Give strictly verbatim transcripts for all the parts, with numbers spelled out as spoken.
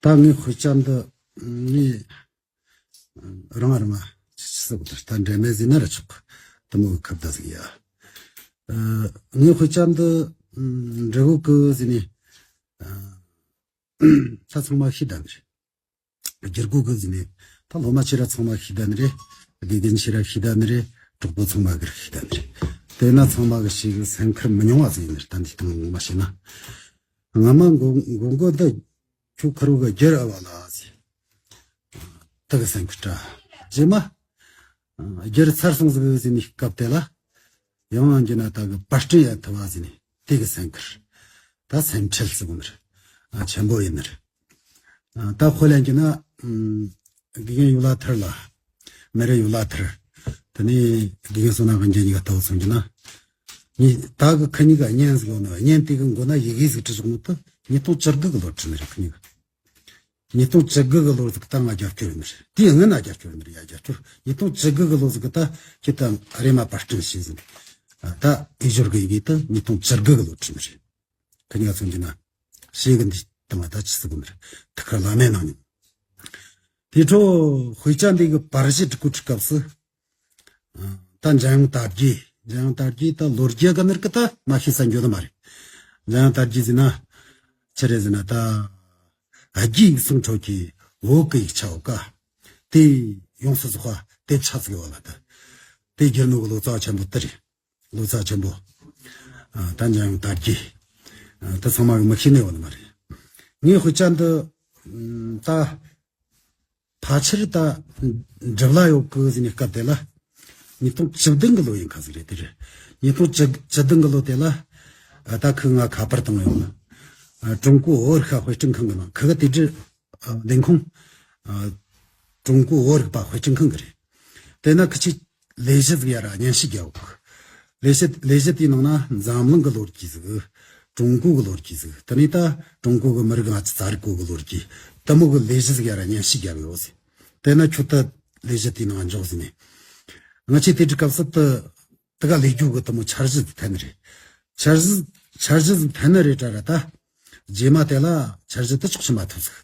ད་ངའི་དཔེ་ཆ་འདི་ངས་རང་རང་ང་ཆི་ཟེར་གི་འདུག་ད་འབྲེལ་མེད་ཟིན་ན་ར་ཆོག་གི། དེ་མོ་གི་ཁ་བརྡ་ཟིག་ཡ། ཨ། ངའི་དཔེ་ཆ་འདི་འབྲི་གོ་གི་ཟིན་ནས། ཨ། ད་ཚང་མ་ཤེས་ད་ནི་རེད། བསྒྱུར་གོ་གི་ཟིན་ནས། ད་སློབ་མ་ཁྱེད་ར་ཚང་མ་ཤེས་ད་ནི་རེད། དགེ་རྒན་ཁྱེད་ར་ཤེས་ད་ནི་རེད། གྲོགས་པོ་ཚང་མ་གིར་ཤེས་ད་ནི་རེད། དེ་ན་ཚང་མ་གི་ཤེས་གི་སེམས་ཁུར་མི་ཉུང་བ་ཟིག་ཡིན་ནི་རེད། ད་འདི་སྟེང་ངོ་མ་བཤད་ན། སྔ་མ་མགོ་མགོ་མགོ་འདི་ཁྱོད་ཁུར་བོ་གི་རྒྱུ་ར་བ་ལ་ཟེར། དེ་གི་སེམས་ཁུར་དྲ། རྗེས་མ་རྒྱུ་ར་ཚར་སོང་ཟིག་ཟེར་ནས་སྐབས་དེ་ལ། ཡང་ཡང་རྒྱུ་ན་ད་གི་པར་སྐྲུན་ཡ་ཐུབ་བ་ཟེར་ནས་དེ་གི་སེམས་ཁུར། ད་སེམས་ཁྲལ་ཟེར་གོ་ནི་རེད། ཨ། ཆེན་པོ་ཡིན་ནི་རེད། ཨ། ད་དཔེ་ལེན་རྒྱུ་ན། ཨམ། དགེ་རྒན་ཡུ་ལ་ཐར་ལ། མི་རབས་ཡུ་ལ་ཐར། དེ་ནས་དགེ་རྒན་བསོད་ནམས་དབང་རྒྱལ་གཉིས་ཀ་ལྟ་བུ་མཚོན་རྒྱུ་ན། ཉི་ད་གི་ཁི་གཉིས་ཀ་བརྙན་ཟིག་ཡོད་ནི། བརྙན་དེ་གི་མགོ་ན་ཡི་གེ་ཟིག་བྲིས་བཞག་ནོ་དེ་ཉིས་སྟོང་བཅུ་དགུ་གི་ལོར་བྲིས་ནི་རེད། ཁི་གཉིས་ཀ་ཉིས་སྟོང་བཅུ་དགུ་གི་ལོ་ཟིག་ད་ང་རྒྱབ་སྐྱོར་ཡོད་ནི་རེད། དེའི་སྔོན་ན་རྒྱབ་སྐྱོར་ཡོད་ནི་རེད་ཡ། རྒྱབ་སྐྱོར་ཉིས་སྟོང་བཅུ་དགུ་གི་ལོ་ཟིག་གི་ད་ཁྱེད་ད་རེ་མ་པར་སྐྲུན་བྱས་ཟིན། ད་ཨེ་ཞོར་གི་ཡི་གེ་ད་ཉིས་སྟོང་བཅུ་དགུ་གི་ལོ་བྲིས་ནི་རེད། ཁི་གཉིས་ཀ་མཚོན་རྒྱུ་ན་ཞེ་གི་འདི་དང་ད་ཆི་ཟིག་གི་ནི་རེད། ཐུགས་ཁུར་བླ་མེད་གནང་མྱོང་། དེ་འཕྲོ་དཔེ་ཆ་འདི་གི་པར་གཞི་སྒྲིག་གོ་དུས་སྐབས་སུ། ཨ། ད་འཇམ་དབྱངས་དར་རྒྱས། འཇམ་དབྱངས་དར་རྒྱས་ད་ལོ་རྒྱུས་ག་ནར་གི་ད་མ་ཤེས་ས་འགྱོ་ནི་མ་རེད། འཇམ་དབྱངས་དར་རྒྱས་ཟེར་ན་ཆི་རེད་ཟེར་ན། ད་རྒྱའི་ཡིག་ཚང་ཁྲོད་ཀྱི་བོད་ཀྱི་ཡིག་ཆ་བོ་ཀ་དེ་ཡོངས་སུ་རྫོགས་པ་དེབ་ཆ་ཟིག་ཡོད་ལ། ད་དེ་བསྒྱུར་ནོ་གི་ལོ་ཙཱ་བ་ཆེན་པོ་དེ་རེད། ལོ་ཙཱ་ཆེན་པོ། ཨ། ད་འཇམ་དབྱངས་དར་རྒྱས། ཨ། ད་ཚང་མ་གི་མི་ཤེས་ནི་ཡོད་ནི་མ་རེད། ངའི་དཔེ་ཆ་འདི་ད་ཕལ་ཆེར་ད་འགྲུབ་ལ་ཡོད་གི་ཟེར་ནས་སྐབས་དེ་ལ། ཉིས་སྟོང་བཅུ་བདུན་གི་ལོ་ཡིན་ཁ་ཟིག་རེད། དེ་རེད། ཉིས་སྟོང་བཅུ་བཅུ་བདུན་གི་ལོ་དེ་ལ། ཨ། ད་ཁི་ང་ཁ་པར་བཏང་ཡོང་ན། ཨ། ཀྲུང་གོའི་བོད་རིག་པ་དཔེ་སྐྲུན་ཁང་གི་ནང་ཁི་གི་དེ་དུས། ཨ། ལས་ཁུངས། ཨ། ཀྲུང་གོའི་བོད་རིག་པ་དཔེ་སྐྲུན་ཁང་གི་རེད། དེ་ན་ཁི་ཆི་ལས་གཞི་ཟིག་ཡ་ར་སྙན་ཞུ་རྒྱག་གོ། ལས་གཞི་ལས་གཞི་དེའི་ནང་ན་འཛམ་གླིང་གི་ལོ་རྒྱུས་ཟིག་ཀྲུང་གོ་གི་ལོ་རྒྱུས་ཟིག་དེ་ནས་ད་ཀྲུང་གོ་གི་མི་རིགས་ང་ཚོ་ཚ་རིག་གོ་གི་ལོ་རྒྱུས། དེ་མོ་གི་ལས་གཞི་ཟིག་ཡ་ར་སྙན་ཞུ་རྒྱག་ཡོད་ཟིག་དེ་ན་ཁྱོད་ད་ལས་གཞི་དེའི་ནང་འཇོག་ཟིག་ནས། ང་ཆེ་དེ་དུས་སྐབས་སུ་ད་དེ་ག་ལས་རྒྱུ་གི་དེ་མོ་འཆར་གཞི་ཟིག་འཐེན་ནི་རེད། འཆར་གཞི་འཆར་གཞི་ཟིག་འཐེན་ནི་རེད་དྲ་ར་ད། རྗེས་མ་དེ་ལ་འཆར་གཞི་དེ་ཆོག་ཆི་མ་ཐུབ་ཟིག་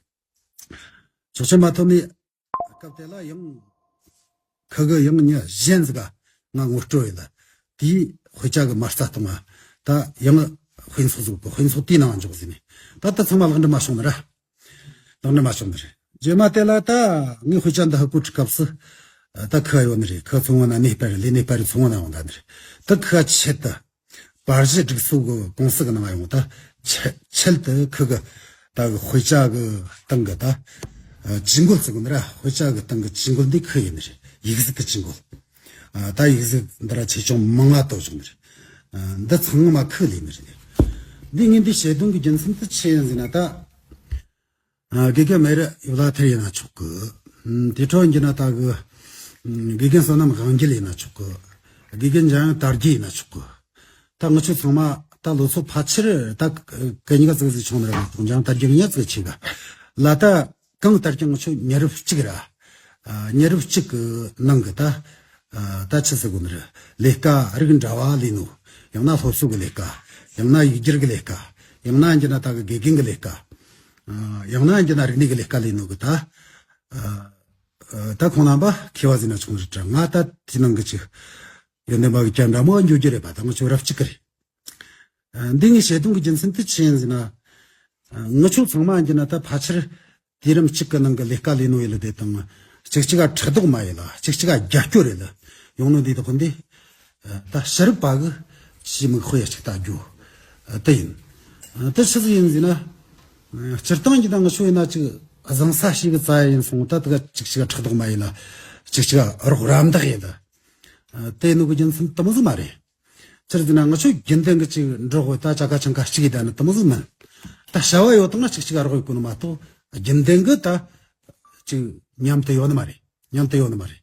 ཆོག་ཆི་མ་ཐུབ་ནས། སྐབས་དེ་ལ་ཡང་ཁི་གི་ཡང་མྱི་གཞན་ཟིག་ག་ང་ངོ་སྤྲོད་ཡིན་ལ། དེའི་དཔེ་ཆ་གི་མ་རྩ་གཏོང་བ། ད་ཡང་དཔེ་ཚོགས་ཟིག་གི་དཔེ་ཚོགས་དེའི་ནང་འཇོག་ཟིན་ནས། ད་ད་ཚང་མ་ལག་འབྲི་མ་བྱུང་ནི་ར། ལག་འབྲི་མ་བྱུང་ནི་རེད། རྗེས་མ་དེ་ལ་ད་ངའི་དཔེ་ཆ་འདི་ཧ་གོ་དུས་སྐབས་སུ། ད་ཁི་ཡོད་ནི་རེད། ཁི་མཚོ་སྔོན་ན་གནས་སྤར་རེད། ལས་གནས་སྤར་རེད། མཚོ་སྔོན་ན་ཡོང་ད་ནི་རེད། ད་ཁི་ཆེད་དུ། པར་གཞི་སྒྲིག་སྲོལ་གི་ཀུང་སི་གི་ནང་ཡོང་ད་ཆེ་ཆེད་དུ་ཁི་གི་ད་གི་དཔེ་ཆ་གི་སྟེང་གི་ད་ཨ་ཇུས་འགོད་ཟེར་གོ་ནི་ར། དཔེ་ཆ་གི་སྟེང་གི་ཇུས་འགོད་འདི་ཁི་ཡིན་ནི་རེད། ཡིག་གཟུགས་གི་ཇུས་འགོད། ཨ་ད་ཡིག་གཟུགས་འདི་ར་ཆེ་ཆུང་མང་ང་བཏོན་བྱུང་ནི་རེད། ཨ་འདི་ཚང་མ་ཁི་ལས་ནི་རེད། འདི་ངས་འདི་བཤད་དོན་གི་རྒྱུ་མཚན་དེ་ཆི་ཡིན་ཟེར་ན་ད། ཨ་དགེ་རྒན་མེ་རི་ཡུ་ལ་ཐེར་ཡིན་ན་ཆོག་གི། ཨ་དེ་འཕྲོ་ཡིན་ན་ད་གི་ཨ་དགེ་རྒན་བསོད་ནམས་དབང་རྒྱལ་ཡིན་ན་ཆོག་གི། དགེ་རྒན་འཇམ་དབྱངས་དར་རྒྱས་ཡིན་ན་ཆོག་གི། ད་ང་ཆོ་ཚང་མ་ད་ལོ་ཚོད་ཕལ་ཆེར་ད་གི་གཉིས་ཀ་ཙིག་ཙིག་ཆུང་ནི་རེད། འཇམ་དབྱངས་དར་རྒྱས་གཉིས་ཀ་ཙིག་ཆེ་གི། ལ་ད་གང་ལྟར་ཀྱང་ང་ཆོ་མྱི་རབས་གཅིག་ར། ཨ་མྱི་རབས་གཅིག་གི་ནང་གི་ད། ཨ་ད་ཆི་ཟེར་དགོས་ནི་རེད། ལས་ཀ་རིགས་འདྲ་བ་ལས་ནོ། ཡང་ན་སློབ་གསོ་གི་ལས་ཀ། ཡང་ན་ཡིག་སྒྱུར་གི་ལས་ཀ། ཡང་ན་ཡིན་ན་ད་གི་དགེ་རྒན་གི་ལས་ཀ། ཨ་ཡང་ན་ཡིན་ན་རིག་གནས་གི་ལས་ཀ་ལས་ནོ་གི་ད། ཨ་ཨ་ད་ཁོང་རྣམ་པ་མཁས་པ་ཟིན་ན་ཆུང་རེད་དྲ། ང་ད་དེ་ནང་གི་ཅིག་ཡོན་ཏན་པ་གི་སྐྱ་འདྲ་མོ་འགྱོ་རྒྱུ་རེད་པ། ད་ང་ཆོ་རབས་གཅིག་གི་རེད། ཨ་འདི་ངས་བཤད་དོན་གི་རྒྱུ་མཚན་དེ་ཆི་ཡིན་ཟེར་ན། ཨ་ང་ཆོ་ཚང་མ་ཡིན་ན་ད་ཕལ་ཆེར་དུས་རིམ་གཅིག་གི་ནང་གི་ལས་ཀ་ལས་ནོ་ཡིན་ལ། དེ་དང་གཅིག་གཅིག་ག་ཕྲག་དོག་མ་ཡིན་ལ། གཅིག་གཅིག་ག་རྒྱབ་སྐྱོར་རེད་ལ། ཡོང་ནོ་འདི་དག་འདི། ཨ་ད་ཕྱི་རབས་པ་གི་ཅི་མིག་དཔེ་ཡ་གཅིག་ལྟ་རྒྱུ། ཨ་དེ་ཡིན། ཨ་དེ་ཆི་ཟིག་ཡིན་ཟེར་ན། ཨ་སྤྱིར་བཏང་གི་ད་ང་ཆོ་ཡིན་ན་ཅིག་བཟང་ས་ཞིག་གི་རྩ་ཡིན་སོང་། ད་དེ་ག་གཅིག་གཅིག་ག་ཕྲག་དོག་མ་ཡིན་ལ། གཅིག་གཅིག་ག་རོགས་རམ་འདེགས་ཡིན་ལ། ཨ་དེ་ནོ་གི་རྒྱུ་མཚན་དེ་མོ་ཟིག་མ་རེད། ཆི་ཟེར་ན་ང་ཆོ་རྒྱུན་ལྡན་གྱི་ཅིག་འགྲོ་དགོས། ད་ཅ་ག་ཆང་ག་གཅིག་ཡིན་ད་ནི་དེ་མོ་ཟིག་མིན། ད་བྱ་བ་ཡོད་དང་ན་གཅིག་གཅིག་ག་རོགས་ཡོད་དགོས་ནི་མ་གཏོགས། རྒྱུན་ལྡན་གྱི་ད་ཅིག་མཉམ་དུ་ཡོད་ནི་མ་རེད། མཉམ་དུ་ཡོད་ནི་མ་རེད།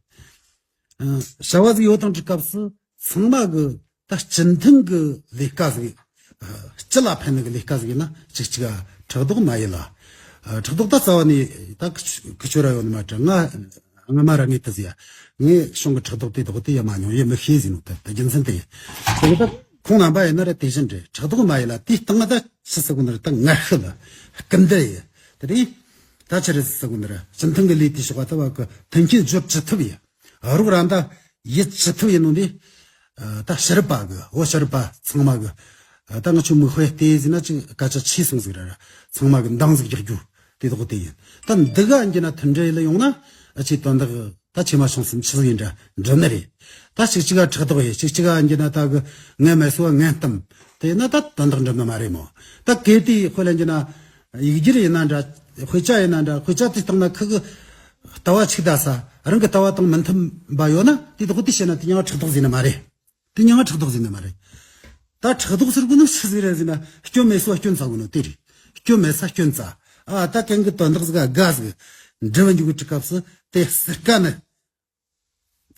ཨ་བྱ་བ་ཟིག་ཡོད་དང་དུས་སྐབས་སུ་ཚང་མ་གི་ད་སྤྱི་མཐུན་གྱི་ལས་ཀ་ཟིག་ཨ་སྤྱི་ལ་ཕན་ནི་གི་ལས་ཀ་ཟིག་ཡིན་ན་གཅིག་གཅིག་ག་ཕྲག་དོག་མ་ཡིན་ལ། ཨ་ཕྲག་དོག་ད་རྩ་བ་ནས་ད་ཁི་ཁི་ཆོ་ར་ཡོད་ནི་མ་དྲ། ང་ང་མ་ར་ངས་དེ་ཟེར་ཡ། ངས་གཞུང་གི་ཕྲག་དོག་དེ་དག་དེ་ཡ་མ་མྱོང་། ཡ་མི་ཤེས་ཟིན་ནོ། ད་ད་རྒྱུ་མཚན་དེ་ཡིན། དེ་གི་ད་ཁོང་རྣམ་པ་ཡིན་ན་ར་དེ་བཞིན་རེད། ཕྲག་དོག་མ་ཡིན་ལ། དེའི་སྟེང་ད་ཆི་ཟེར་གོ་ནི་རེད། ད་ངར་ཤུགས་ལ་སྐུལ་འདེད་ཡིན། དེ་རེད། ད་ཆི་རེད་ཟེར་གོ་ནི་ར། སྤྱི་མཐུན་གི་ལས་དེ་ཞོག་པ་ད་བ་གི་མཐུན་རྐྱེན་བརྗོད་ཅི་ཐུབ་ཡིན། རོགས་རམ་ད་ཡིད་ཅི་ཐུབ་ཡིན་ནོ་འདི། ད་ཕྱི་རབས་པ་གི་བོད་ཕྱི་རབས་པ་ཚང་མ་གི། ད་ང་ཆོ་མིག་དཔེ་བལྟས་ཟིན་ན་ཅིག་སྐད་ཆ་ཆེ་སོང་ཟིག་ར་ར། ཚང་མ་གི་འདང་ཟིག་རྒྱག་རྒྱུ་དེ་དག་དེ་ཡིན། ད་འདི་ག་ཡིན་གྱི་ན་མཐུན་སྒྲིལ་ལ་ཡོང་ན་ཨ་ཆེ་དོན་དག་ད་ཆེ་མ་བྱུང་སེམས་ཆི་ཟིག་ཡིན་འདྲ་འགྲུབ་ནི་རེད། ད་ཅིག་ཅིག་ག་ཕྲག་དོག་ཡིན། ཅིག་ཅིག་ག་ཡིན་གྱི་ན་ད་གི་ངན་སྨྲས་སོ་ངན་གཏམ་དེ་ཡིན་ན་ད་དོན་དག་འགྲུབ་ནི་མ་རེད་མོ། ད་གལ་ཏེ་དཔེ་ལེན་གྱི་ན། ཡིག་སྒྱུར་ཡིན་ན་འདྲ། དཔེ་ཆ་ཡིན་ན་འདྲ། དཔེ་ཆ་དེ་བཏང་ན་ཁི་གི་ལྟ་བ་ཆིག་ད་ས་རང་གི་ལྟ་བ་དང་མི་མཐུན་པ་ཡོད་ན་དེ་དག་དེ་བཤད་ན་དེ་མྱིང་ང་ཕྲག་དོག་ཟེར་ནི་མ་རེད། དེ་མྱིང་ང་ཕྲག་དོག་ཟེར་ནི་མ་རེད། ད་ཕྲག་དོག་ཟེར་གོ་ནི་ཆི་ཟིག་རེད་ཟེར་ན་སྐྱོན་མེད་སོ་སྐྱོན་ཚ་གོ་ནོ་དེ་རེད། སྐྱོན་མེད་ས་སྐྱོན་ཚ། ཨ་ད་གན་གི་དོན་དག་ཟིག་ག་དགའ་ཟིག་འབྲི་བ་འཇུག་གི་གྲི་སྐབས་སུ་དེ་ཟེར་དཀའ་ནི།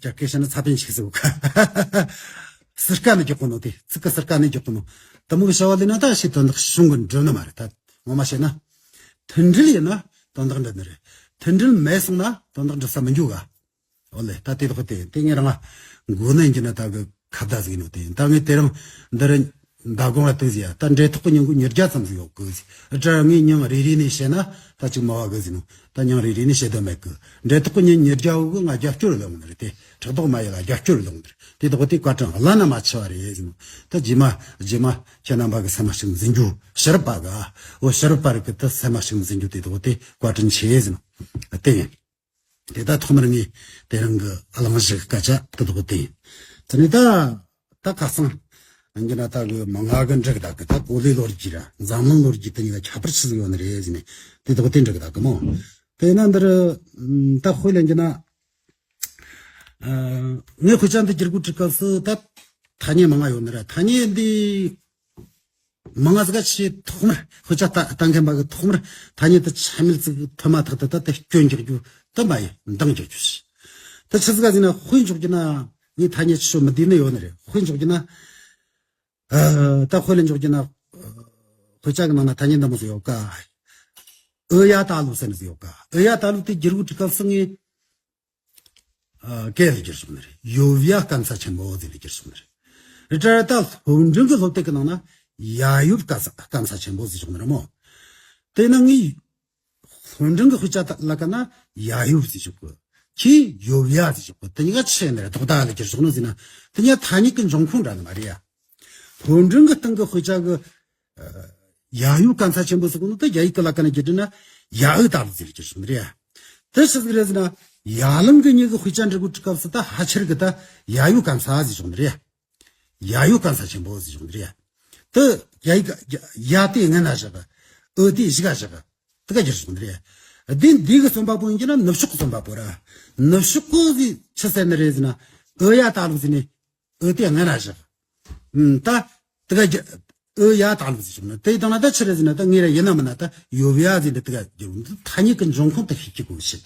རྒྱ་སྐད་བཤད་ན་ཚ་པན་ཆིག་ཟེར་བ་ཁ། ཟུར་དཀའ་ནི་རྒྱག་གོ་ནོ་དེ་ཚིག་གི་ཟུར་དཀའ་ནི་རྒྱག་གོ་ནོ། དེ་མོ་གི་བྱ་བ་ལས་ན་ད་ཞིག་དོན་དག་བྱུང་གི་འགྲུབ་ནི་མ་རེད། ད་ངོ་མ་བཤད་ན། མཐུན་སྒྲིལ་ཡིན་ན་དོན་དག་འགྲུབ་ནི་རེད། མཐུན་སྒྲིལ་མེད་སོང་ན་དོན་དག་འགྲུབ་ས་མི་འཇུག་ག། འོ་ལེ་ད་དེ་དག་དེ་ཡིན་དེ་ངས་རང་མགོ་ནས་འགྱུར་ན་ད་གི་ཁ་བརྡ་ཟིག་ཡིན་ནོ་དེ་ཡིན། ད་ངས་དེ་རིང་འདི་རིང་མདང་དགོང་ལ་ལྟོས་ཟིག་ཡ། ད་འབྲེལ་ཐོག་གི་མྱིང་གི་ཉིས་བརྒྱ་ཙམ་ཟིག་ཡོད་གི་ཟིག་ཨ་དྲ་ངས་མྱིང་རེ་རེ་ནས་བཤད་ན་ད་ཅིག་མ་བ་གི་ཟིག་ནོ། ད་མྱིང་རེ་རེ་ནས་བཤད་དོན་མེད་གི། འབྲེལ་ཐོག་གི་མྱིང་ཉིས་བརྒྱ་བོ་གི་ང་རྒྱབ་སྐྱོར་ལོག་ནི་རེད་དེ། ཕྲག་དོག་མ་ཡེད་ལ་རྒྱབ་སྐྱོར་ལོག་ནི་རེད། དེ་དག་དེ་བཀའ་དྲིན་བླ་ན་མ་མཆིས་པ་རེད་ཟིག་ནོ། ད་རྗེས་མ་རྗེས་མ་ཁྱེད་རྣམ་པ་གི་སེམས་མ་ཞིག་འཛིན་རྒྱུ་ཕྱི་རབས་པ་གི་ཨ་འོ་ཕྱི་རབས་པ་རིགས་གི་ད་སེམས་མ་ཞིག་འཛིན་རྒྱུ་དེ་དག་དེ་བཀའ་དྲིན་ཆེ་ཟིག་ནོ། དེ་ཡིན། དེ་ད་ཐོག་མར་ངས་དེ་རིང་གི་གླེང་གཞི་སྐད་ཆ་དེ་དག་དེ་ཡིན། དེ་ནས་ད་ད་ཁ་སང་ཡིན་གྱི་ན་ད་གི་མི་ང་གི་འབྲི་གི་ད་གི་ད་གོ་ལའི་ལོ་རྒྱུས་ར་འཛམ་གླིང་ལོ་རྒྱུས་དེ་གཉིས་ལ་ཁྱད་པར་ཆི་ཟིག་ཡོད་ནི་རེད་ཟེར་ནས་དེ་དག་དེ་འབྲི་གི་ད་གི་མོ། དེ་ན་འདིར་ད་དཔེ་ལེན་གྱི་ན་ངས་དཔེ་ཆ་འདི་བསྒྱུར་གོ་དུས་སྐབས་སུ་ད་ཐ་སྙད་མང་ང་ཡོད་ནི་ར། ཐ་སྙད་འདི་མང་ང་ཟིག་ག་ཆེས་ཐོག་མར་དཔེ་ཆ་ལྟ་ལྟ་མཁན་པ་གི་ཐོག་མར་ཐ་སྙད་དུ་ཆ་མེད་ཙིག་ཐོན་མ་ཐག་ཏུ་ད་དེ་སྐྱོན་རྒྱག་རྒྱུ་དུ་མ་ཡིན་འདང་རྒྱག་རྒྱུ་ཞིག་ད་ཆི་ཟིག་ག་ཟིན་ན་དཔེ་འཇོག་རྒྱུ་ན་ངས་ཐ་སྙད་ཆི་ཤོ་མི་བདེ་ནི་ཡོད་ནི་རེད། དཔེ་འཇོག་རྒྱུ་ན་ཨ་ད་དཔེ་ལ་འཇོག་རྒྱུ་ན་དཔེ་ཆ་གི་ནང་ན་ཐ་སྙད་འདི་མོ་ཟིག་ཡོད་ཀ། ཨོ་ཡ་ད་ལུ་ཟེར་ནི་ཟིག་ཡོད་ཀ། ཨོ་ཡ་ད་ལུ་དེ་བསྒྱུར་བའི་སྐབས་སུ་ངས། ཨ་ཀེ་ལ་བསྒྱུར་སོང་ནི་རེད། ཡོབ་ཡ་སྐམ་ས་ཆེན་པོ་ཟེར་ནས་བསྒྱུར་སོང་ནི་རེད། རེད་ད་ལྟ་སློབ་འབྲིང་གི་སློབ་དེབ་ཀྱི་ནང་ན་ཡ་ཡོབ་སྐམ་ས་སྐམ་ས་ཆེན་པོ་ཟེར་བྱུང་ནི་རེད་མོ། དེ་ན་ངས་སློབ་འབྲིང་གི་དཔེ་ཆ་ལ་ཀ་ན་ཡ་ཡོབ་ཟེར་བྱུང་གི། ཁྱེད་ཡོབ་ཡ་ཟེར་བྱུང་གི། དེ་གཉིས་ཀ་ཆི་ཡིན་ནི་རེད། དོག་ད་ལ་བསྒྱུར་སོང་ནི་ཟེར་ན་དེ་གཉིས་ཐ་སྙད་ཀྱི་འབྱུང་ཁུངས་འདྲ་ནི་མ་རེད་ཡ། སློབ་འབྲིང་གི་སྟེང་གི་དཔེ་ཆ་གི་ཡ་ཡོ་གན་ས་ཆེན་པོ་ཟེར་གོ་ནོ་ད་ཡ་ཡི་ཀ་ལ་ཀ་ན་གྱི་དྲི་ན་ཡ་ཨི་ད་ལུ་ཟེར་གྱི་སོང་རེད། དེ་ཆི་ཟིག་རེད་ཟེར་ན་ཡ་ལང་གི་མྱི་གི་དཔེ་ཆ་འབྲི་གོ་དུས་སྐབས་སུ་ད་ཧ་ཆེར་གི་ད་ཡ་ཡོ་གན་ས་ཟེར་སོང་རེད། ཡ་ཡོ་གན་ས་ཆེན་པོ་ཟེར་སོང་རེད། དེ་ཡ་ཡི་ཀ་ཡ་དེ་ངན་ན་བཞག་གི་ཨི་དེ་གཞི་ག་བཞག་གི་དེ་ག་གྱུར་སོང་རེད། དེ་འདི་གི་རྩོམ་པ་པོ་ཡིན་གྱི་ན་ནུབ་ཕྱོགས་གི་རྩོམ་པ་པོ་ར། ནུབ་ཕྱོགས་གི་ཟིག་ཆི་ཟེར་ནི་རེད་ཟེར་ན་ཨི་ཡ་ད་ལུ་ཟེར་ནི། ཨོ་དེ་ང་ན་བཞག་ད་དེ་ག་ཨོ་ཡ་ད་ལུ་ཟེར་བྱུང་ན་དེ་དང་ན་ད་ཆི་རེད་ཟེར་ན་ད་ངེད་ར་ཡིན་ན་མིན་ན་ད་ཡོབ་ཡ་ཟེར་འདི་དེ་ག་ཐ་སྙད་ཀྱི་འབྱུང་ཁུངས་དེ་ཤེས་ཀྱི་དགོས་ཤེས་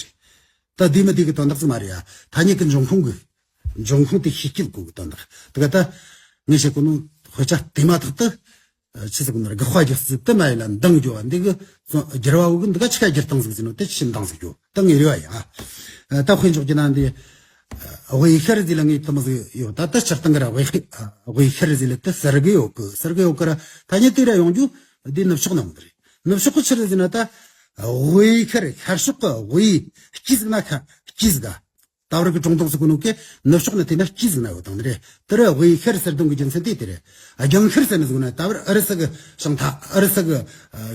རེད། ད་དེ་མི་དེ་གི་དོན་དག་ཙམ་མ་རེད་ཡ། ཐ་སྙད་ཀྱི་འབྱུང་ཁུངས་གི་འབྱུང་ཁུངས་དེ་ཤེས་ཀྱི་དགོས་གི་དོན་དག་དེ་ག་ད་ངས་བཤད་གོ་ནོ་དཔེ་ཆ་དེ་མ་ཐག་ཏུ། ཆི་ཟེར་གོ་ནོ་ར་དགག་པ་རྒྱག་རྩིས་དེ་མ་ཡིན་ལ་འདང་རྒྱོ་བ་འདི་གི་བསྒྱུར་བ་འུ་གི་འདི་ག་ཆི་ག་བསྒྱུར་སྟངས་ཟིག་ཟེར་ནོ་དེ་ཆི་འདང་ཟིག་རྒྱོ། ད་ངའི་རེ་བ་ཡིན་ཨ། ད་དཔེ་འཇོག་རྒྱུ་ན་འདི། དབུས་ཤར་ཟིག་ལ་ངའི་དུ་མ་ཟིག་ཡོད། ད་ད་སྤྱིར་བཏང་གི་ར་དབུས་དབུས་ཤར་ཟིག་ལ་དུ་ཟེར་གི་ཡོད་གི་ཟེར་གི་ཡོད་གི་ར། ཐ་སྙད་དེ་ར་ཡོང་རྒྱུ་འདི་ནུབ་ཕྱོགས་ནང་གི་རེད། ནུབ་ཕྱོགས་གི་ཆི་རེད་ཟེར་ན་ད། དབུས་ཤར་ཤར་ཕྱོགས་གི་དབུས་དཀྱིལ་ཟིག་ན་ཁ་དཀྱིལ་ཟིག་ག་ད་བར་གི་ཀྲུང་ཏུང་ཟེར་གོ་ནོ་གི་ནུབ་ཕྱོགས་ནི་དེ་ན་དཀྱིལ་ཟིག་ན་ཡོད་དང་ནི་རེད། དེ་ར་དབུས་ཤར་ཟེར་དོན་གི་རྒྱུ་མཚན་དེ་དེ་རེད། ཨ་རྒྱང་ཤར་ཟེར་ནི་ཟིག་ན་ད་བར་ཨུ་རུ་སུ་གི་ཤང་ཐ་ཨུ་རུ་སུ་གི་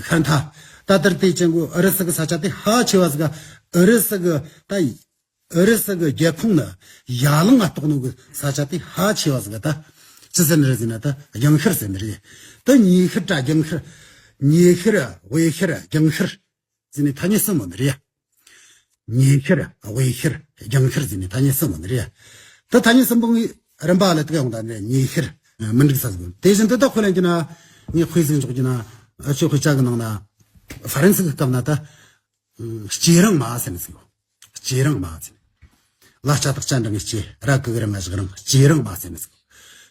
ཤར་མཐའ། ད་དར་དེ་ཅན་གོ་ཨུ་རུ་སུ་གི་ས་ཆ་དེ་ཧ་ཆེ་བ་ཟིག་ག་ཨུ་རུ་སུ་གི་ད། ཨུ་རུ་སུ་གི་རྒྱལ་ཁོངས་ནི་ཡ་ལང་ང་གཏོགས་ནོ་གི་ས་ཆ་དེ་ཧ་ཆེ་བ་ཟིག་ད། ཅི་ཟེར་ནི་རེད་ཟེར་ན་ད་རྒྱང་ཤར་ཟེར་ནི་རེད། ད་ཉི་ཤར་དྲ་རྒྱང་ཤར། ཉི་ཤར་དབུས་ཤར་རྒྱང་ཤར་ཟེར་ནི་ཐ་སྙད་གསུམ་མོ་ནི་རེད། ཉི་ཤར་དབུས་ཤར་རྒྱང་ཤར་ཟེར་ནི་ཐ་སྙད་གསུམ་མོ་ནི་རེད། ད་ཐ་སྙད་གསུམ་པོ་ངའི་རིམ་པ་ལ་དེ་ག་ཡོང་ད་ནི་ཉི་ཤར་མི་འགྲིག་ས་ཟིག་དེ་བཞིན་དུ་ད་དཔེ་ལེན་རྒྱུ་ན་ངས་དཔེ་ཟིག་འཇོག་རྒྱུ་ན་ཨ་ཆོས་དཔེ་ཆ་གི་ནང་ན་ཧྥ་རན་སི་གི་སྐབས་ན་ད། ལྕེ་རིང་མ་ཟེར་ནི་ཟིག་ཡོད། ལྕེ་རིང་མ་ཟེར་ནི། ལ་ལྕ་དག་ཅ་འདྲ་ངི་ལྕེ་ར་གི་གི་ར་ང་ཞིག་རིང་ལྕེ་རིང་མ་ཟེར་ནི་ཟིག་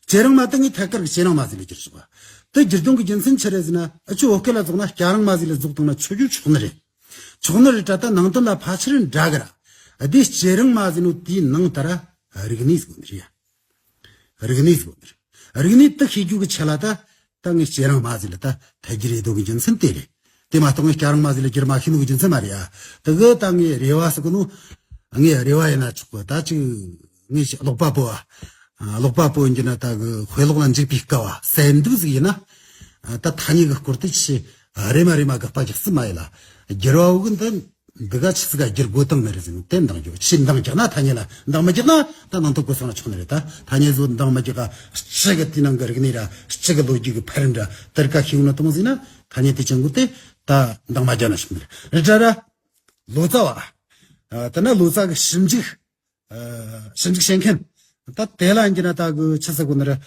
ལྕེ་རིང་མ་དེ་ངི་ཐད་ཀར་གི་ལྕེ་རིང་མ་ཟེར་ནི་གྱུར་སོང་བ། དེ་གྱུར་དོན་གི་རྒྱུ་མཚན་ཆི་རེད་ཟེར་ན་ཨ་ཆོ་བོད་སྐད་ལ་རྫོགས་ན་སྐྱ་རིང་མ་ཟེར་ལ་རྫོགས་བཏང་ན་ཆོ་རྒྱུ་ཆོག་ནི་རེད། ཆོག་ནི་རེད་དྲ་ད་ནང་དོན་ལ་ཕལ་ཆེར་འདྲ་གི་ར། དེ་ལྕེ་རིང་མ་ཟེར་ནོ་དེའི་ནང་ད་ར་རིག་གནས་ཟེར་གོ་ནི་རེད། རིག་གནས་ཟེར་གོ་ནི་རེད། རིག་གནས་དེ་ཤེས་རྒྱུ་གི་ཆེད་ལ་ད། ད་ངས་ལྕེ་རིང་མ་ཟེར་ལ་ད་ཐད་ཀྱི་རེད་དོ་གི་རྒྱུ་མཚན་དེ་རེད། དེ་མ་གཏོགས་ངས་སྐྱ་རེངས་མ་ཟིག་ལ་བསྒྱུར་མ་ཤེས་ནོ་གི་རྒྱུ་མཚན་མ་རེད་ཡ། དེ་གི་ད་ངས་རེ་བ་ཟེར་གི་ནོ། ངས་རེ་བ་ཡིན་ན་ཆོག་གི། ད་ཅིག་ངས་ཀློག་པ་པོ་ཨ། ཀློག་པ་པོ་ཡིན་གྱི་ན་ད་གི་དཔེ་ཀློག་ལ་འཇུག་པའི་སྐབས་བ་གསལ་འདུག་ཟིག་ཡིན་ན། ད་ཐ་སྙད་གི་སྐོར་དེ་ཆི་རེ་མ་རེ་མ་དགག་པ་རྒྱག་སྲིད་མ་ཡིན་ལ། བསྒྱུར་བ་བོ་གི་འདི་འདི་ག་ཆི་ཟིག་ག་བསྒྱུར་དགོས་དང་མེད་རེད་ཟེར་ནོ་དེ་འདང་རྒྱོ། ཆི་འདང་རྒྱག་ན་ཐ་སྙད་ལ་འདང་མི་རྒྱག་ན་ད་ནང་དོན་གོ་སོང་ན་ཆོག་ནི་རེད། ད་ཐ་སྙད་བཟོ་འདང་མི་རྒྱག་ག་སྤྱི་གི་དེའི་ནང་གི་རིག་གནས་ར་སྤྱི་གི་ལོ་རྒྱུས་གི་ཕན་ར་དེར་ཀ་ཤེས་ཡོང་ན་དེ་མོ་ཟིག་ན་ཐ་སྙད་དེ་ཅན་གོ་དེ་ད་འདང་མ་རྒྱག་ན་ཆོག་ནི་རེད། རེད་དྲ་ར། ལོ་ཙཱ་བ། ཨ། དེ་ན་ལོ་ཙཱ་གི་ཞིབ་འཇུག་ཨ། ཞིབ་འཇུག་བྱེད་མཁན། ད་དེ་ལ་ཡིན་གྱི་ན་ད་གི་ཆི་ཟེར་གོ་ནི་རེད།